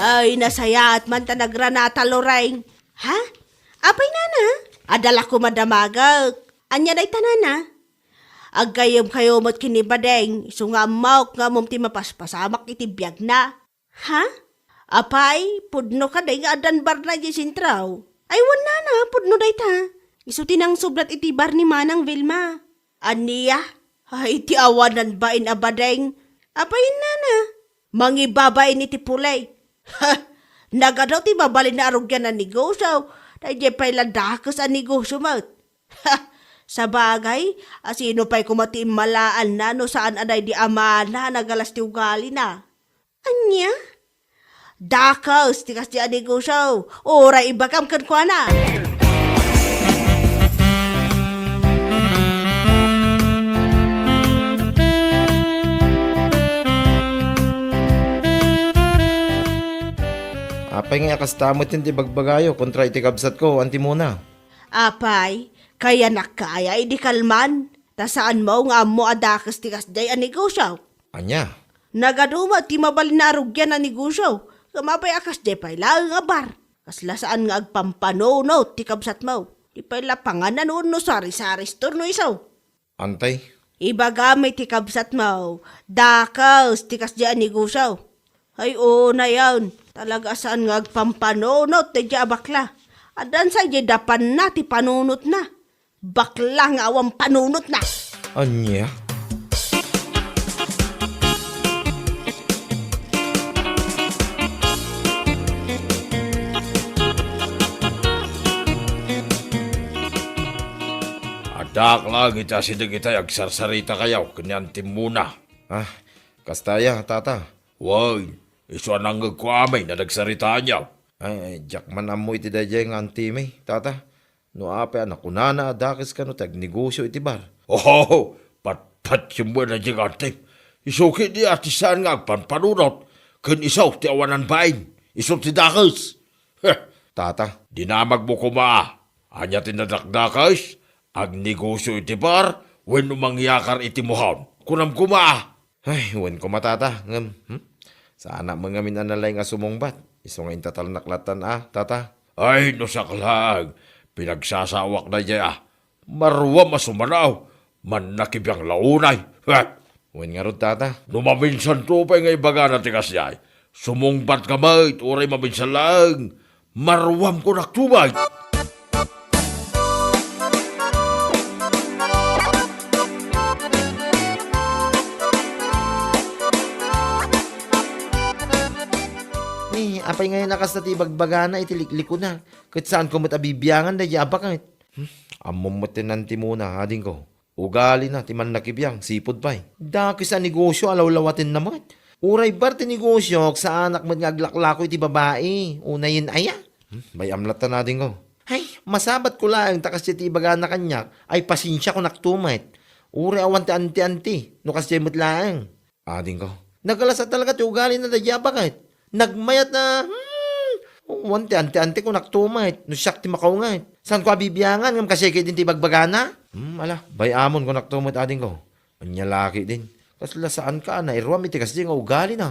Ay, nasayaat man ta nagranata, Loreng. Ha? Apay, nana? Adda la koma damagek. Ania dayta, nana? Aggayyemkayo met ken ni Badeng, isu nga ammok nga ammom ti mapaspasamak iti biagna. Ha? Apay, pudno kadi nga addan barna idiay sentro? Ay, wen, nana, pudno dayta. Isu ti nangsublat iti bar ni Manang Vilma. Ania? Ay, ti awanan bain a Badeng. Apay, nana? Mangibabain iti pulay. Ha! Nagadu ti mabalin a rugian a negosio. Daydiay pay la dakes a negosio met. Ha! Sabagay, a sino pay koma ti immalaanna no saan a daydi amana a nagalas ti ugalina? Ania? Dakes ti kasdi a negosio. Uray ibagam kenkuana. Apay ngay a kasta met ti ibagbagayo kontra iti kabsatko, Anti Mona? Apay, kayanak kaya idi kalman, ta saanmo nga ammo a dakes ti kasdiay a negosio. Ania? Nagadu met ti mabalin a arugian a negosio, ngem apay a kasdiay pay laeng a bar. Kasla saan nga agpampanunot ti kabsatmo. Di pay la panganan wenno sari-sari store no isu. Antay? Ibagam iti kabsatmo, dakes ti kasdiay a negosio. Ay, unayen, talaga saan nga agpampanunot daydiay a bakla. Addan sa idiay dapanna ti panunotna. Bakla nga awan panunotna. Ania? Addaak laeng iti asideg itay agsarsaritakayo ken ni Anti Mona. Ah, kasta aya, tata? Wen, isu a nangngegko amin a nagsaritaanyo. Ay, ay, diak man ammo iti daydiay nga antimi, tata. No apay a nakunana a dakes kano ti agnegosio iti bar? Oho, patpatiem met daydiay nga antim. Isu ketdi a ti saan nga agpampanunot, ken isu ti awanan bain. Isu ti dakes. Heh, tata, dinamagmo koma. Ania ti nadakdakes? Agnegosio iti bar wenno mangyakar iti muhaon? Kunam koma. Ay, wen koma, tata, ngem, hmm? Saanak met ngamin a nalaing a sumungbat. Isu nga intatalnak lattan a, tata. Ay, no siak laeng, pinagsasawak daydiay a. Maruam a sumanaw, mannakibiang la unay. Ha? Wen ngarud, tata. No maminsanto pay nga ibagana ti kasdiay, sumungbatka met, uray maminsan laeng. Maruam, kunak, tumayka. Ni, apay ngayen a kasta ti ibagbagana iti liklikuna, ket saanko met a bibiangan daydiay a baket? Hmm? Ammom met ti nantimona, adingko. Ugalina ti mannakibiang, sipud pay. Dakes a negosio a lawlawatenna met. Uray bar ti negosiok, saanak met nga aglaklako iti babai. Unayen aya? Hmm, bay-am latta, adingko. Ay, masabatko laeng ta kasdiay ti ibagana kaniak, ay pasensia, kunakto met. Uray awan ti anti-anti, no kasdiay met laeng. Adingko. Nagalas a talaga ti ugalina daydiay a baket. Nagmayat a, hmm, awan ti anti-anti, kunakto met, no siak ti makaunget. Saanko a bibiangan ngem kasdiay ketdin ti ibagbagana? Hmm, ala, bay-amon, kunakto met, adingko. Ania la ketdin? Kasla saanka a nairuam iti kasdiay nga ugalina?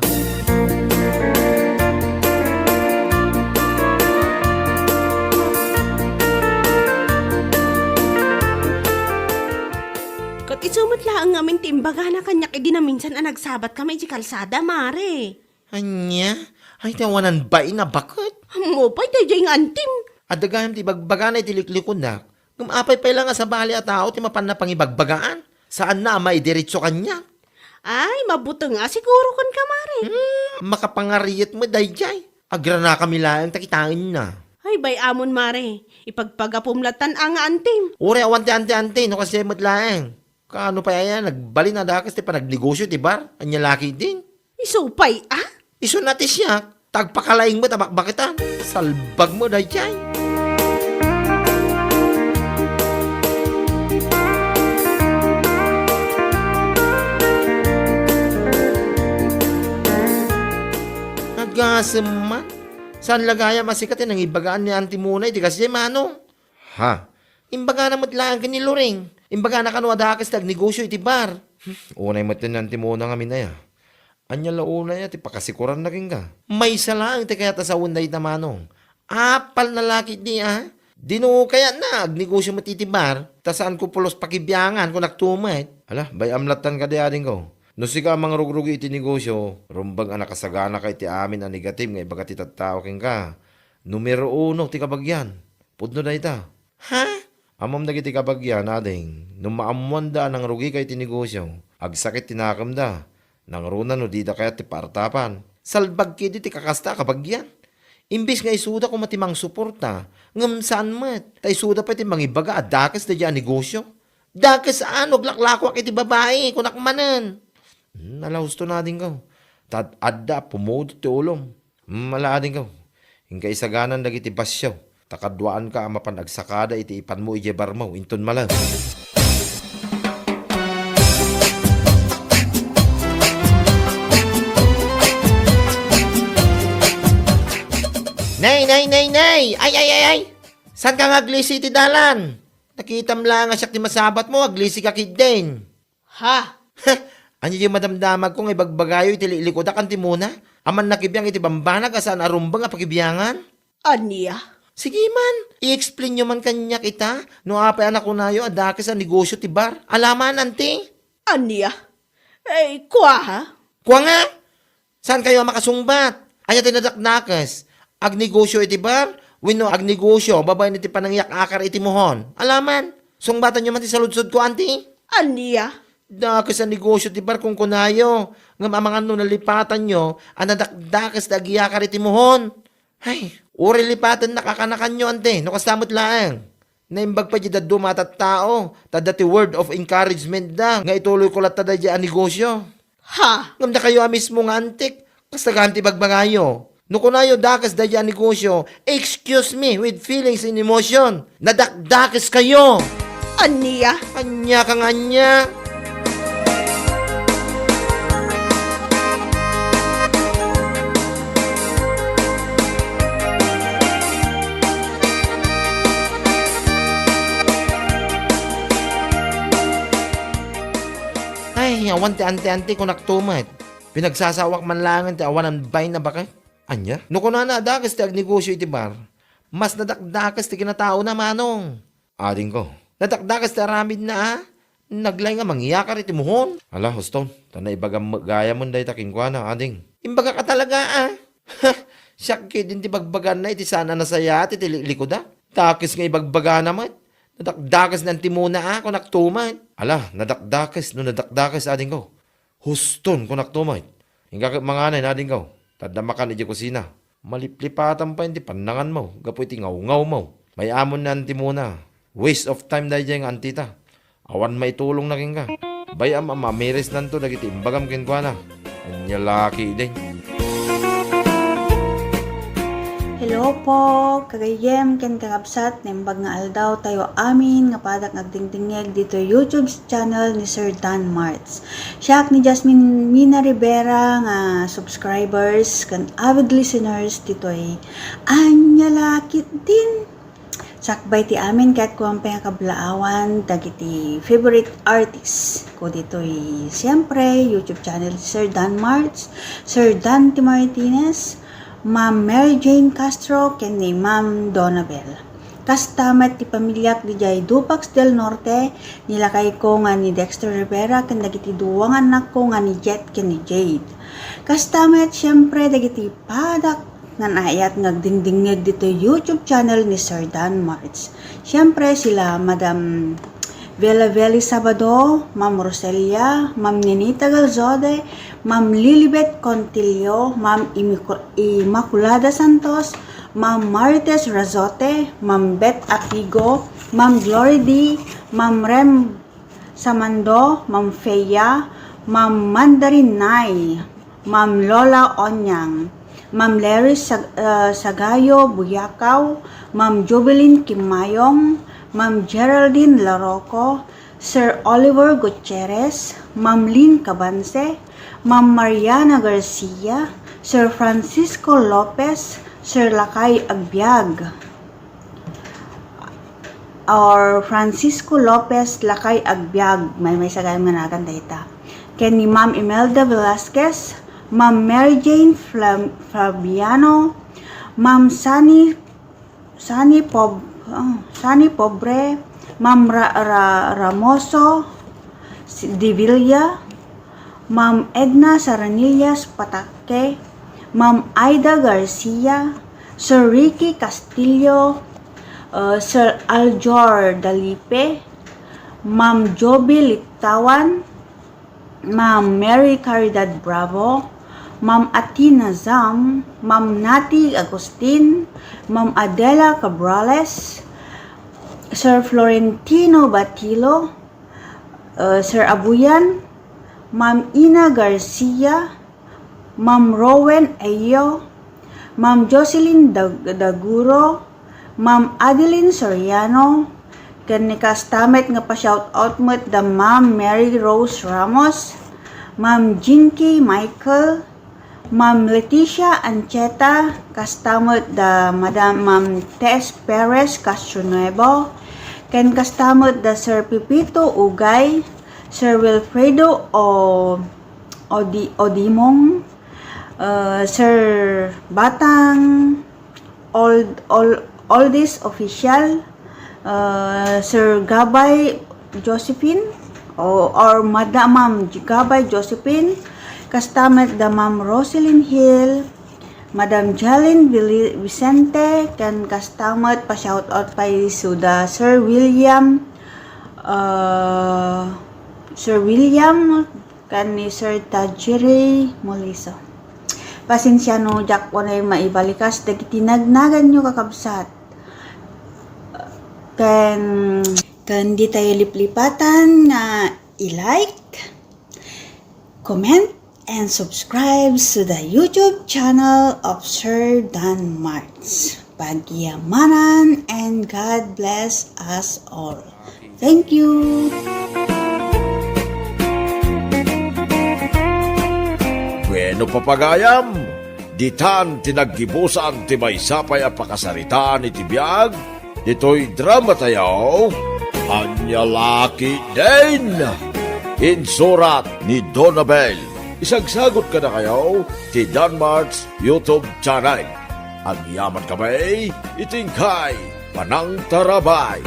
Ket isu met laeng ngamin ti imbagana kaniak idi naminsan a nagsabatkami iti kalsada, Mare. Ania? Ay, ti awanan bain a baket? Ammom pay daydiay nga antim. Adda gayam ti ibagbagana iti liklikudak. Ngem apay pay la nga sabali a tao ti mapanna pangibagbagaan? Saanna a maidiretso kaniak? Ay, mabuteng a siguro kenka, Mare. Hmm, makapangariet met daydiay. Agranakami laeng ta kitaenna. Ay, bay-amon, Mare. Ipagpagapom lattan a nga antim. Uray awan ti anti-anti, no kasdiay met laeng. Kaano pay aya, nagbalin a dakes ti panagnegosio iti bar? Ania la ketdin? Isu pay a? Isu na ti siak, ta agpakalaing met a bakbaketan. Salbag met daydiay. Agasem man. Saan la gayam a sika ti nangibagaan ni Auntie Mona iti kasdiay, manong? Ha? Imbagana met laeng ken ni Loring. Imbagana kano a dakes ti agnegosio iti bar. Hmm, unay met ni Auntie Mona ngamin aya. Ania la unay a ti pakasikoranna kenka? Maysa laeng ti kayat a sawen dayta, manong. Apalna la ketdi a. Dino kayatna agnegosio met iti bar, ta saanko pulos pakibiangan, kunakto met. Ala, bay-am lattan kadi, adingko. No sika a mangrugrugi iti negosio, rumbeng a nakasaganaka iti amin a negative nga ibaga ti tattao kenka. Numero uno ti kabagian. Pudno dayta. Ha? Ammom dagiti kabagian, ading, no maammoanda a nangrugika iti negosio, agsakit ti nakemda. Nangruna no dida kayat ti paartapan. Salbag ketdi ti kakasta a kabagian. Imbes nga isuda koma ti mangsuporta, ngem saan met, ta isuda pay ti mangibaga a dakes daydiay a negosio. Dakes a no aglaklakoak iti babai, kunak manen. Hmm, ala, husto, adingko. Ta adda a pumudot ti ulom. Hmm, ala, adingko. Inka isaganan dagiti basio, ta kaduaanka a mapan agsakada iti ipanmo idiay barmo, inton malem. Nay, nay, nay, nay! Ay, ay, ay, ay! Saanka nga aglisi iti dalan? Nakitam laeng a siak ti masabatmo, aglisika ketdin. Ha? Ania diay madamdamagko nga ibagbagayo iti liklikudak, Auntie Mona? A mannakibiang iti bambanag a saan a rumbeng a pakibiangan? Ania? Sige man, i-explainyo man kaniak ita no apay a nakunayo a dakes a negosio ti bar. Ala man, Auntie? Ania? Ay, kua, ha? Kua nga? Saankayo a makasungbat? Ania ti nadakdakes? Agnegosio iti bar wenno agnegosio babaen iti panangiyak-akar iti muhon? Ala man, sungbatanyo man ti saludsodko, Auntie. Ania? Dakes a negosio ti bar, kunkunayo, ngem amangan no nalipatanyo a nadakdakes ti agiyakar iti muhon. Ay, uray lipatennak a kanakanyo, Auntie, no kasta met laeng. Naimbag pay diay dadduma a tattao, ta adda ti word of encouragement da nga ituloyko latta daydiay a negosio. Ha? Ngem dakayo a mismo nga antik, kasta gayam ti ibagbagayo. No kunayo dakes daydiay a negosio, excuse me with feelings and emotion. Nadakdakeskayo! Ania? Ania ka nga ania? Ay, awan ti anti-anti, kunakto met. Pinagsasawak man laengen ti awanan bain a baket. Ania? No kunana a dakes ti agnegosio iti bar, mas nadakdakes ti kinataona, manong. Adingko. Nadakdakes ti aramidna, a? Naglay nga mangyakar iti muhon. Ala, huston, ta naibagam met gayamen dayta kenkuana, ading. Imbagak a talaga, a? Siak ketdin ti bagbaganna iti saan a nasayaat iti liklikuda. Dakes nga ibagbagana met. Nadakdakes ni Auntie Mona, a, kunakto met. Ala, nadakdakes no nadakdakes, adingko. Huston, kunakto met. Inka ket manganay, adingko. Ta adda makan idiay kusina. Maliplipatan pay ti pannanganmo gapu iti ngawngawmo. Bay-amon ni Auntie Mona. Waste of time daydiay nga antita. Awan maitulongna kenka. Bay-am a mamirisnanto dagiti imbagam kenkuana. Ania la ketdin. Hello po, kagayyem ken kakabsat, naimbag nga aldaw tayo amin nga padak nga agdingdingngeg ditoy YouTube channel ni Sir Dan Marts. Siak ni Jasmine Mina Rivera nga subscribers ken avid listeners ditoy Ania la ketdin. Sakbay ti amin ket kuan pay nga kablaawan dagiti favorite artist ko ditoy, siyempre, YouTube channel ni Sir Dan Marts, Sir Dante Martinez, Ma'am Mary Jane Castro, ken ni Ma'am Donabel. Kasta met ti pamiliak didiay Dupax del Norte, ni lakayko nga ni Dexter Rivera, ken dagiti dua nga annakko nga ni Jet ken ni Jade. Kasta met, siyempre, dagiti padak nga naayat nga agdingdingngeg ditoy YouTube channel ni Sir Dan Marts. Siyempre, sila Madam Vela Veli Sabado, Ma'am Roselia, Ma'am Ninita Galzode, Ma'am Lilibet Contillo, Ma'am Imico-, Immaculada Santos, Ma'am Marites Razote, Ma'am Beth Apigo, Ma'am Glory D, Ma'am Rem Samando, Ma'am Feya, Ma'am Mandarin Nay, Ma'am Lola Onyang, Ma'am Larry Sag-, ah, Sagayo Buyakaw, Ma'am Jubilin Kimayong, Ma'am Geraldine Laroco, Sir Oliver Gutierrez, Ma'am Lynn Cabanse, Ma'am Mariana Garcia, Sir Francisco Lopez, Sir Lakay Agbiag, or Francisco Lopez Lakay Agbiag, maymaysa gayam nga nagan dayta. Ken ni Ma'am Imelda Velasquez, Ma'am Mary Jane Flam-, Fabiano, Ma'am Sunny, Sunny Pob-, ah, Sunny Pobre, Ma'am Ra-, Ra-, Ramoso, si-, Divilla, Ma'am Edna Saranillas Pataque, Ma'am Aida Garcia, Sir Ricky Castillo, uh, Sir Aljor Dalipe, Ma'am Joby Littawan, Ma'am Mary Caridad Bravo, Ma'am Athena Zam, Ma'am Nati Agustin, Ma'am Adela Cabrales, Sir Florentino Batilo, uh, Sir Abuyan, Ma'am Ina Garcia, Ma'am Rowen Ayo, Ma'am Jocelyn Dag-, Daguro, Ma'am Adeline Soriano, ken ni kasta met nga pa-shout out met da Ma'am Mary Rose Ramos, Ma'am Jinky Michael, Ma'am Leticia Ancheta, kasta met da Madam Ma'am Tess Perez Castronuevo, ken kasta met da Sir Pepito Ugay, Sir Wilfredo O-, Odi-, Odimong, uh, Sir Batang, Old, Old, Oldest Official, uh, Sir Gabay Josephine, o, or Madam Ma'am Gabay Josephine, kasta met da Ma'am Roselyn Hill, Madam Jalen Vili-, Vicente, ken kasta met pa-shout out pay isu da Sir William, uh, Sir William, ken ni Sir Tajiri Moliso. Pasensia no diak unay maibalikas dagiti nagnaganyo, kakabsat. Ken, ken ditayo liplipatan nga i-like, comment, and subscribe to the YouTube channel of Sir Dan Marts. Pagyamanan and God bless us all. Thank you. Bueno, papagayam, ditan ti naggibusan ti maysa pay a pakasaritaan iti biag ditoy drama tayo, Ania la ketdin. Insurat ni Donabel. Isagsagot kadakayo ti Danmart's YouTube channel. Agyaman kami iti inkay panangtarabay.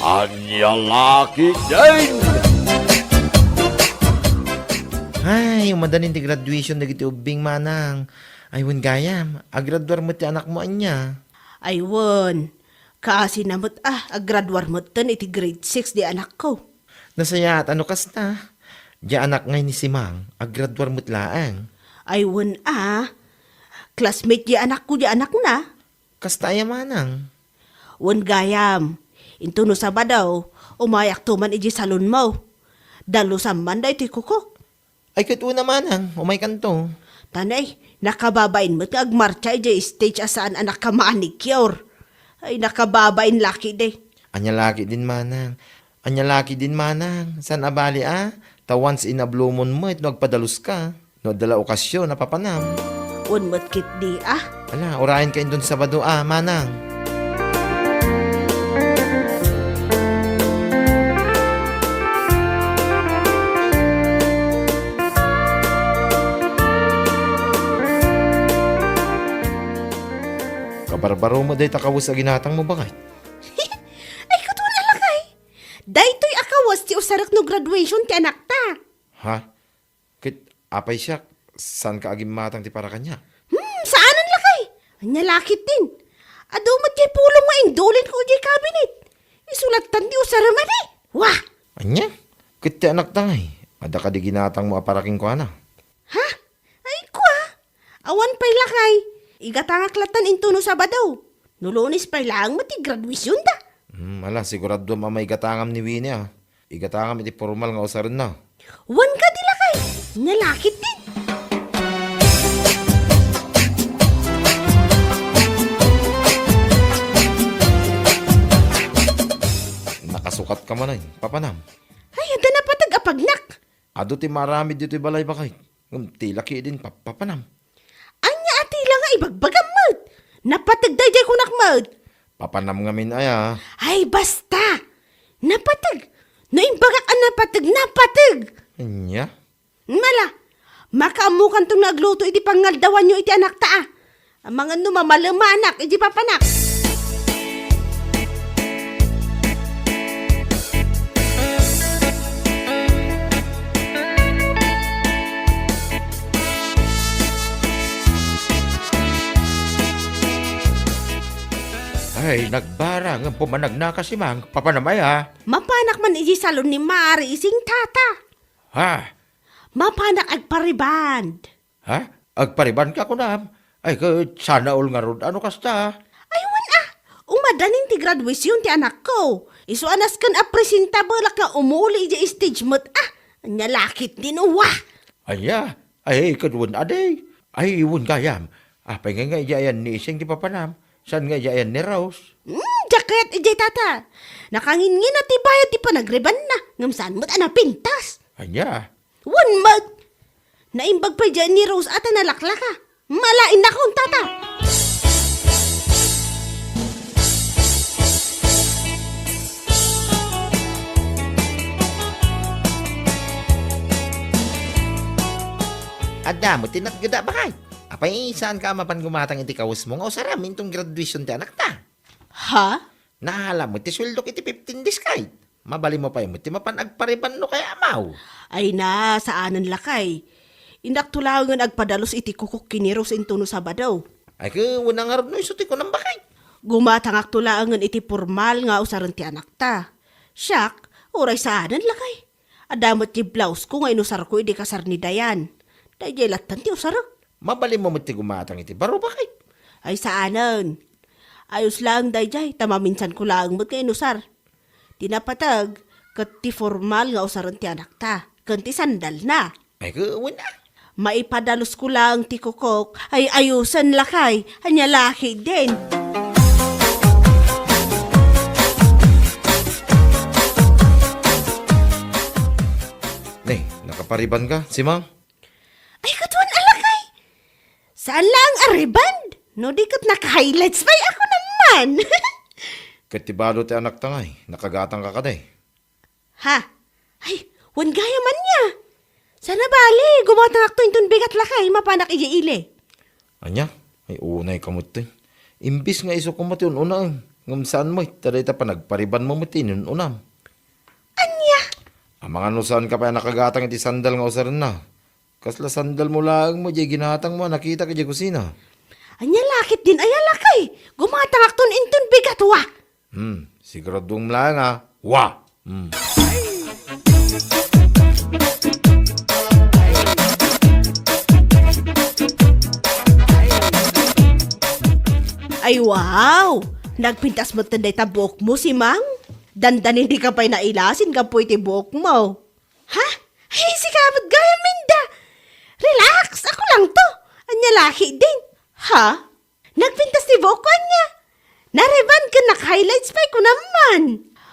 Ania la ketdin. Ay, umadanin ti graduation dagiti ubbing, manang. Ay, wen gayam, agraduar met ti anakmo, ania? Ay, wen. Kaasina met a, agraduar metten iti grade six di anakko. Nasayaat a no kasta. Di anak ngay ni Simang, agraduar met laeng. Ay, wen a. Classmate di anakko di anakna. Kasta aya manang? Wen gayam, intono Sabado, umayakto man idiay salonmo. Dalusam man daytoy kukok. Ay, ket una manang, umaykanto. Tanay, nakababain met nga agmartsa idiay stage a saan a naka-manicure. Ay, nakababain lakidi. Ania lakidin manang? Ania lakidin manang? Saan a bali a? Ta once in a blue moon met no agpadaluska. No adda la okasyon a papanam. Wen met ketdi a. Ala, urayenka inton Sabado a, manang. Kabarbaro met dayta kawes a ginatangmo, baket. Ay, ket wen a lakay. Daytoy a kawes ti usarek no graduation ti anakta. Ha? Ket apay siak, saanka a gimmatang ti para kaniak? Hmm, saanen lakay. Ania lakidin? Adu met diay pulong nga indulinko idiay kabinet. Isu lattan ti usarem a di. Wah! Ania? Ket ti anakta ngay, adda kadi ginatangmo a para kenkuana? Ha? Ay, kua? Awan pay lakay. Igatangak lattan intono Sabado. No Lunes pay laeng met ti graduationda. Hmm, ala, siguraduam a maigatangam ni Winnie a. Igatangam iti pormal nga usarenna. Wen kadi lakay, nia lakidin. Nakasukatka manen, papanam. Ay, adda napateg a pagnak. Adu ti maaramid ditoy balay, baket. Ngem ti lakidin, papapanam. Ania a tila nga ibagbagam met? Napateg daydiay kunak met. Papanam ngamin aya. Ay, basta! Napateg! No imbagak a napateg, napateg! Ania? Mala, makaammokanton nga agluto iti pangaldawanyo iti anakta a. Amangan no mamalemanak iti papanak. Ay, nagbara ngem pumanagna ka, Simang, papanam aya. Mapanak man iti salon ni Mari Ising, tata. Ha? Mapanak agpariband. Ha? Agparibanka kunam? Ay, ket sana all ngarud a no kasta. Ay, wen a. Umadanin ti graduation ti anakko. Isu a nasken a presentablak nga umuli idiay stage met a. Ania lakidin, wa! Ania? Ay, ket wen a di. Ay, wen gayam. Apay ngay nga idiay ayan ni Ising ti papanam? Saan nga idiay ayan ni Rose? Hmm, diak kayat idiay, tata. Nakanginnginat ti bayad ti panagribanna, ngem saan met a napintas. Ania? Wen met! Naimbag pay diay ni Rose a ta nalaklaka. Mala, innakon, tata! Adda met ti natgeda, baket. Apay, saanka a mapan gumatang iti kawesmo nga usarem inton graduation ti anakta? Ha? Naala met ti sueldok iti fifteen days, kay. Mabalinmo pay met ti mapan agpariban no kayamaw. Ay na, saanen lakay. Innakto laengen agpadalus iti kukok ken ni Rose intono Sabado. Ay, ket wen a ngarud no isu ti kunam, baket. Gumatangakto laengen iti pormal nga usaren ti anakta. Siak, uray saanen lakay. Adda met ti blausko nga inusarko idi kasar ni Dayan. Daydiay lattan ti usarek. Mabalinmo met ti gumatang iti baro, baket. Ay, saanen. Ayos laeng daydiay, ta maminsanko laeng met nga inusar. Ti napateg, ket ti formal nga usaren ti anakta, ken ti sandalna. Ay, ket wen a. Maipadalusko laeng ti kukok, ay ayusen lakay, ania lakidin. Ne, nakaparibanka, Simang? Ay, ket wen a lakay. Saan laeng a rebond? No di ket naka-highlights pay ako naman. Ket ti balo ti anakta ngay, nakagatangka kadi? Ha? Ay, wen gayam ania. Saan a bali, gumatangakto inton bigat lakay, mapanak idiay ili. Ania? Ay, unayka met ti. Imbis nga isu koma ti un-unaem, ngem saan met, ta dayta panagparibanmo met ti inun-unam. Ania? Amangan no saanka pay a nakagatang iti sandal nga usarenna. Kasla sandalmo laeng met diay ginatangmo a nakitak idiay kusina. Ania lakidin aya lakay? Gumatangakton inton bigat, wa! Hmm, siguraduem laeng a, wa! Hmm. Ay, wow! Nagpintas metten dayta buokmo, Simang? Dandani dika pay nailasin gapu iti buokmo. Ha? Ay, sika met gayam, Minda. Relax, ako lang to. Ania la ketdin? Ha? Nagpintas ti buokko, ania? Narebond ken naka-highlights pay, kunam man.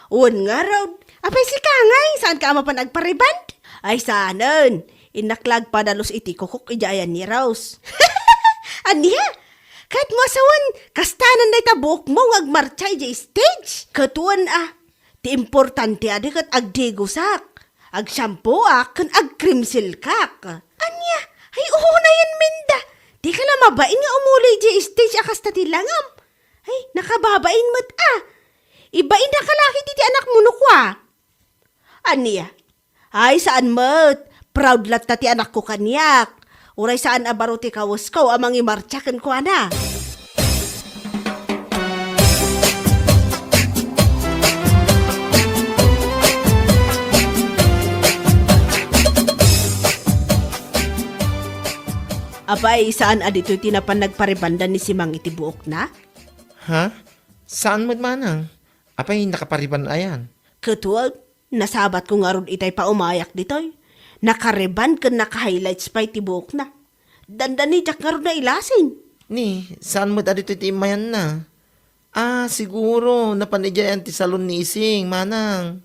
Wen ngarud, apay sika ngay, saanka a mapan agparebond? Ay, saanen. Innak la agpadalus iti kukok idiay ayan ni Rose. Ania? Kayatmo a sawen, kastanan dayta buokmo nga agmartsa idiay stage? Ket wen a, ti importante a di ket agdigosak, agshampoak, ken agcreamsilkak. Ania? Ay, unayen, Minda. Dika la mabain nga umuli idiay stage a kasta ti langam. Ay, nakababain met a. Ibainnaka la ketdi ti anakmo no kua. Ania? Ay, saan met. Proud latta ti anakko kaniak. Uray saan a baro ti kawesko a mangimartsa kenkuana. Apay, saan a ditoy ti napan nagparebondan ni Simang iti buokna? Ha? Saan met manang? Apay, nakaparebond ayan? Ket wen, nasabatko ngarud itay paumayak ditoy. Nakarebond ken naka-highlights pay ti buokna. Dandani diak ngarud nailasin. Ni, saan met a ditoy ti immayanna? Ah, siguro, napan idiay ayan ti salon ni Ising, manang.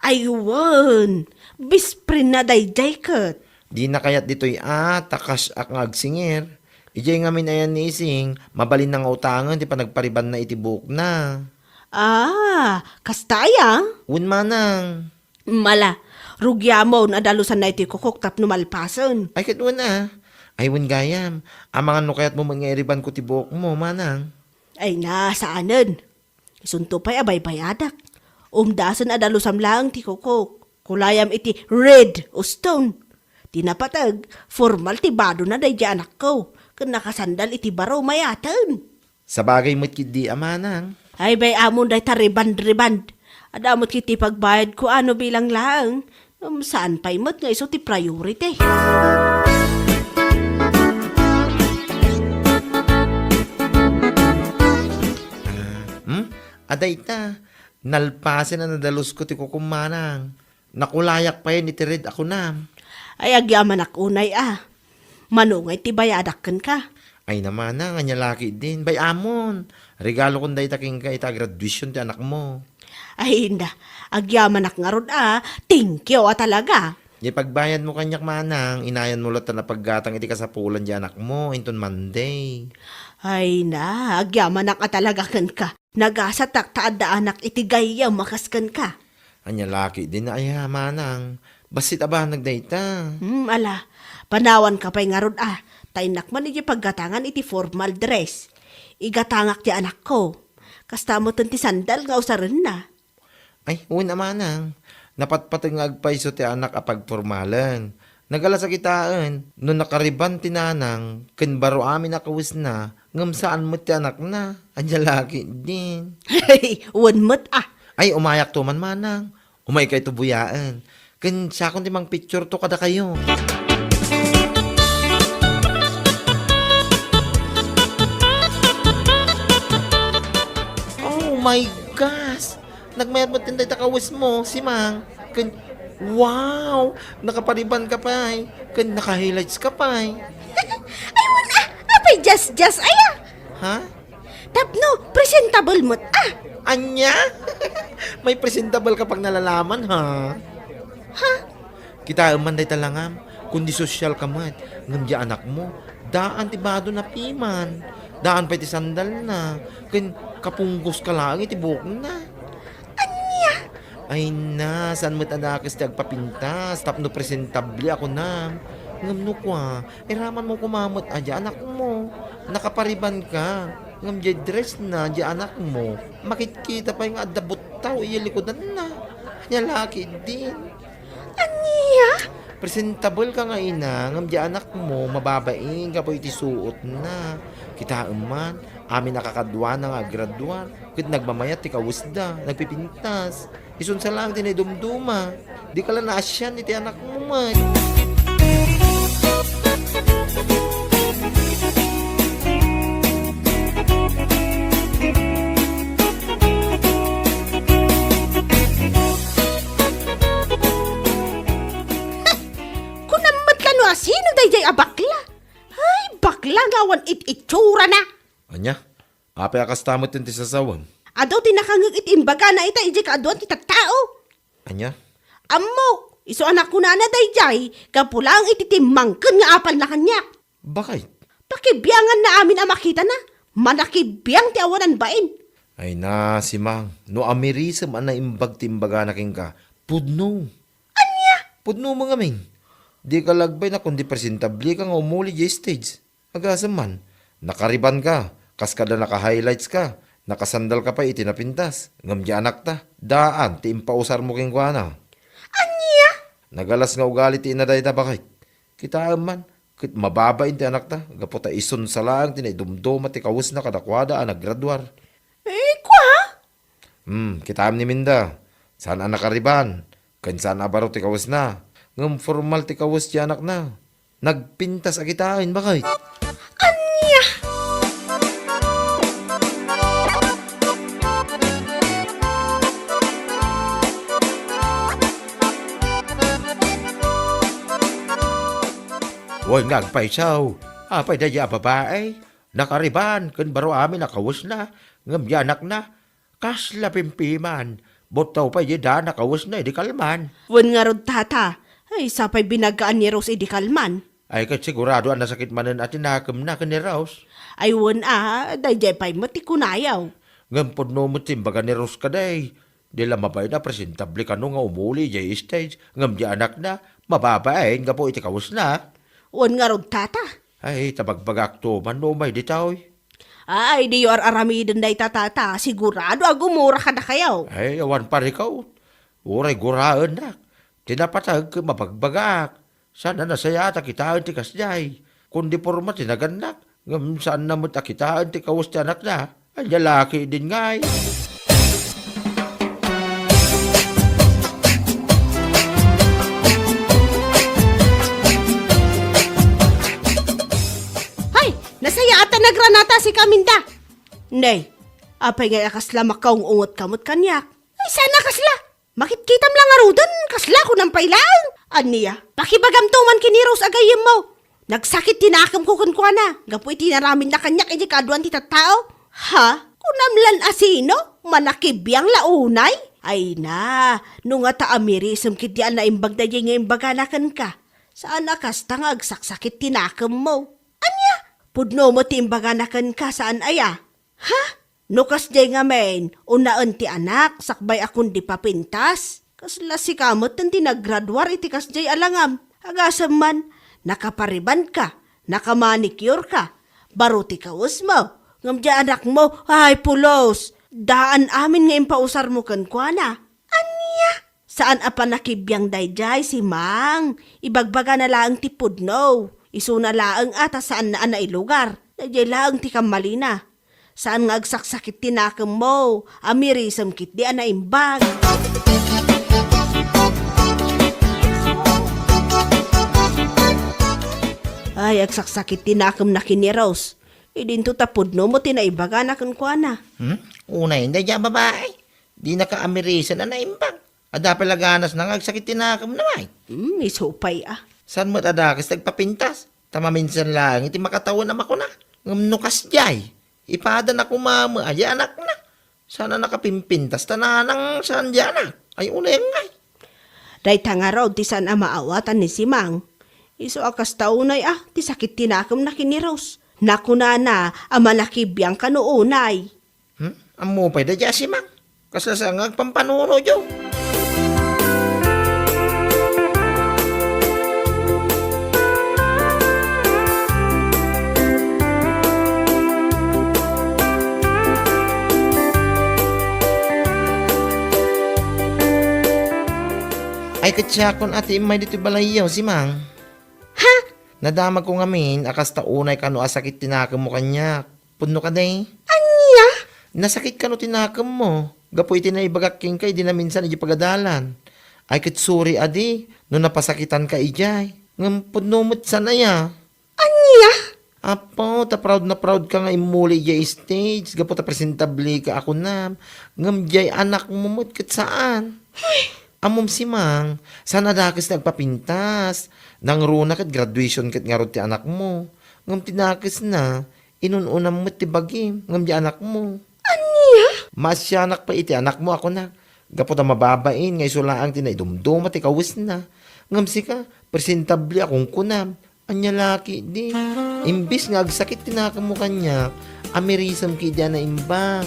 Ay, wen, best friendna daydiay ket. Dina kayat ditoy a, ta cash-ak nga agsingir. Idiay ngamin ayan ni Ising, mabalinna nga utangen ti panagparebondna iti buokna. Ah, kasta aya? Wen manang. Mala, rugiamon a dalusanna iti kukok tapno malpasen. Ay, ket wen a. Ay, wen gayam. Amangan no kayatmo met nga irebondko ti buokmo, manang. Ay na, saanen. Isunto pay a baybayadak. Umdasen a dalusam laeng ti kukok. Kulayam iti red uston. Ti napateg, formal ti badona daydiay anakko. Ken nakasandal iti baro, mayaten. Sabagay met ketdi a manang. Ay, bay-amon dayta rebond-rebond. Adda met ketdi pagbayadko a no bilang laeng. Ngem saan pay met nga isu ti priority. Ah, hmm? Adda ita, nalpasen a nadalusko ti kukom manang. Nakulayak payen iti red a kunam. Ay, agyamanak unay a. Mano ngay ti bayadak kenka? Ay na manang, ania la ketdin. Bay-amon. Regalokon dayta kenka ita graduation ti anakmo. Ay, inda. Agyamanak ngarud a. Thank you a talaga. Diay pagbayadmo kaniak manang, inayanmo latta a paggatang iti kasapulan diay anakmo, inton Monday. Ay na, agyamanak a talaga kenka. Nagasatak ta adda anak iti gayyem a kas kenka. Ania la ketdin aya, manang? Bassit a banag dayta. Hmm, ala. Panawanka pay ngarud a. Ta innak man idiay paggatangan iti formal dress. Igatangak ti anakko. Kasta metten ti sandal nga usarenna. Ay, wen a manang. Napatpateg nga agpayso ti anak a pagpormalen. Nagalas a kitaen no nakarebond ti nanang ken baro amin a kawesna, ngem saan met ti anakna. Ania la ketdin. Wen met a. Ay, umayakto man manang. Umaykayto buyaen. Ken siakon ti mangpictureto kadakayo. Oh my gosh! Nagmayat met dayta kawesmo, Simang. Ken, wow! Nakaparebondka pay. Ken naka-highlights ka pay. Ay, wen a, apay, just, just, aya. Ha? Tapno, presentable met a. Ania? May presentable ka pay nalalaman, ha? Ha? Kitaem man dayta langam, kundi sosyal ka met, ngem diay anakmo, daan ti badona piman, daan pay ti sandalna, ken kapunggos ka laeng iti buokna. Ania? Ay na, saan met a nakes ti agpapintas, tapno presentable a kunam. Ngem no kua, iramanmo koma met a diay anakmo, nakaparebond ka, ngem diay dressna diay anakmo, makitkita pay nga adda buttaw idiay likudanna. Ania la ketdin. Ania? Presentable ka nga ina, ngem diay anakmo, mababain gapu iti suotna. Kitaem man, amin a kakaduana nga aggraduar, ket nagmamayat ti kawesda, nagpipintas. Isunsa laeng ti naidumduma. Dika la naasian iti anakmo met. Awan it itsurana. Ania? Apay a kasta met ti sasawem? Adu ti nakangngeg iti imbagana ita idiay kaaduan ti tattao. Ania? Ammo, isu a nakunana daydiay gapu laeng iti timmangken nga apalna kaniak. Bakit? Pakibianganna amin a makitana. Manakibiang ti awanan bain. Ay na, Simang, no amirisem a naimbag ti imbagana kenka, pudno. Ania? Pudno mo ngamin. Dika lagbay na kundi presentable ka nga umuli diay stage. Agasem man, nakariban ka, kas kada naka-highlights ka, nakasandal ka pay iti napintas, ngem diay anakta, daan ti impausar mo kenkuana. Ania? Nagalas nga ugali ti ina dayta, bakit? Kitaem man, ket mababain ti anakta, gapu ta isunsa laeng ti naidumduma ti kawesna kadakuada a naggraduar. Eh, kua? Hmm, kitaem ni Minda. Saan a nakariban, ken saan a baro ti kawesna. Ngem formal ti kawes ti anakna. Nagpintas a kitaen, bakit? Ania? Wen nga agpayso, apay daydiay a babai? Nakariban ken baro amin a kawesna, ngem diay anakna, kasla pimpiman. Buttaw pay diay daan a kawesna idi kalman. Wen ngarud, tata, ay sapay binagaan ni Rose idi kalman. Ay, ket sigurado a nasakit manen a tinakemna ken ni Rose. Ay, wen a, daydiay pay met ti kunayo. Ngem pudno met ti imbaga ni Rose kadi. Di la mabain a presentable kano nga umuli idiay stage, ngem diay anakna, mababain gapu iti kawesna. Wen ngarud, tata. Ay, ta bagbagakto man no umay ditoy. Ay, diyo ar-aramiden dayta, tata. Sigurado a gumura kadakayo. Ay, awan parikot. Uray guraennak. Ti napateg ket mabagbagak. Saan a nasayaat a kitaen ti kasdiay. Kundi porma ti nagannak, ngem saanna met a kitaen ti kawes ti anakna. Ania la ketdin ngay? Hay! Nasayaat a nagranata sika, Minda! Nay, apay ngay a kasla makaung-ungot ka met kaniak? Ay, saan a kasla! Makitkitam la ngaruden, kasla kunam pay laeng. Ania, pakibagamto man ken ni Rose a gayyemmo. Nagsakit ti nakemko kenkuana, gapu iti inaramidna kaniak idiay kaaduan ti tattao. Ha? Kunam lan a sino? Manakibiang la unay? Ay na, no ngata amirisem ketdi a naimbag daydiay nga imbagana kenka. Saan a kasta nga agsaksakit ti nakemmo. Ania? Pudno met ti imbagana kenka, saan aya? Ha? No kasdiay ngamin, unaen ti anak, sakbay a kundi papintas. Kasla sika metten ti naggraduar iti kasdiay a langam. Agasem man, nakaparibanka, nakamanicure'ka, baro ti kawesmo, ngem diay anakmo, ay pulos! Daan amin nga impausarmo kenkuana. Ania? Saan a panakibiang daydiay, Simang. Ibagbagana laeng ti pudno. Isuna laeng a ta saanna a nailugar. Daydiay laeng ti kammalina. Saan nga agsaksakit ti nakemmo. Amirisem ketdi a naimbag. Ay, agsaksakit ti nakemna ken ni Rose. Idinto ta pudno met ti naibagana kenkuana. Hmm? Unay, daydiay a babai. Dinaka amirisen a naimbag. Adda pay la ganasna nga agsakit ti nakemna, ay. Hmm, isu pay a. Saan met a dakes ti agpapintas? Ta maminsan laeng iti makatawen a makuna. Ngem no kasdiay, ipadana koma met a diay anakna. Saan a nakapimpintas ta nanang saan diay anak. Ay, unay ngay. Dayta ngarud ti saan a maawatan ni Simang. Isu a kasta unay a, ti sakit ti nakemna ken ni Rose. Nakunana a manakibiang kano unay. Hmm? Ammo pay daydiay a Simang. Kasla sa nga agpampanunotyo. Ay, ket siakon a ti immay ditoy balayyo, Simang. Ha? Nadamagko ngamin a kasta unay kano a sakit ti nakemmo kaniak. Pudno kadi? Ania? Nasakit kano ti nakemmo gapu iti naibagak kenka idi naminsan idiay pagadalan. Ay, ket suri a di no napasakitanka idiay. Ngem pudno met saan aya? Ania? Apo, ta proud na proud ka nga immuli idiay stage gapu ta presentable ka a kunam. Ngem diay anakmo met ket saan. Ammom, Simang, saan a dakes ti agpapintas. Nangruna ket graduation ket ngarud ti anakmo. Ngem ti nakesna, inun-unam met ti bagim, ngem di anakmo. Ania? Maasianak pay iti anakmo a kuna, gapu ta mababain nga isu laeng ti naidumduma ti kawesna. Ngem sika, presentable a kunkunam. Ania la ketdi? Imbes nga agsakit ti nakemmo kaniak, amirisem ketdi a naimbag.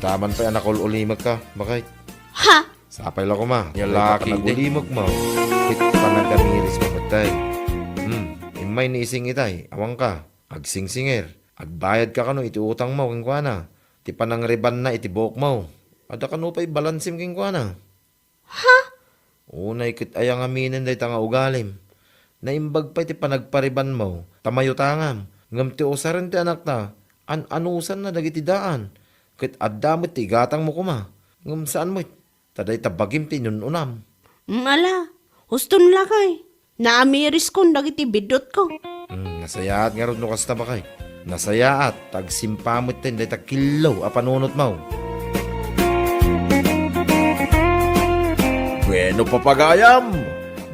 Itaman pay a nakul-ulimekka, bakay. Ha? Sapay la koma, nia la ketdi? Panagulimekmo ket panagamirismo met tay. Hmm, immay ni Ising itay, awanka, agsingsingir, agbayadka kano iti utangmo kenkuana, ti panangribanna iti buokmo. Adda kano pay balansem kenkuana? Ha? Unay ket aya ngaminen dayta nga ugalim. Naimbag pay ti panagparibanmo, ta mayutangam. Ngem ti usaren ti anakta, an-anusanna dagiti daan. Ket adda met ti igatangmo koma. Ngem saan met, ta dayta bagim ti inun-unam. Mm, ala, huston lakay. Naamiriskon dagiti biddutko. Hmm, nasayaat ngarud no kasta, bakay. Nasayaat, ta agsimpa metten dayta killo a panunotmo. Bueno, papagayam,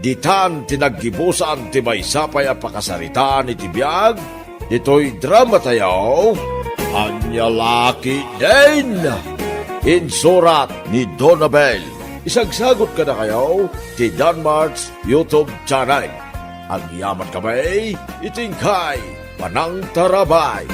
ditan ti naggibusan ti maysa pay a pakasaritaan iti biag ditoy dramatayo, Ania la ketdin? Insurat ni Donabel. Isagsagot kadakayo ti Danmart's YouTube channel. Agyamankami iti inkay panangtarabay.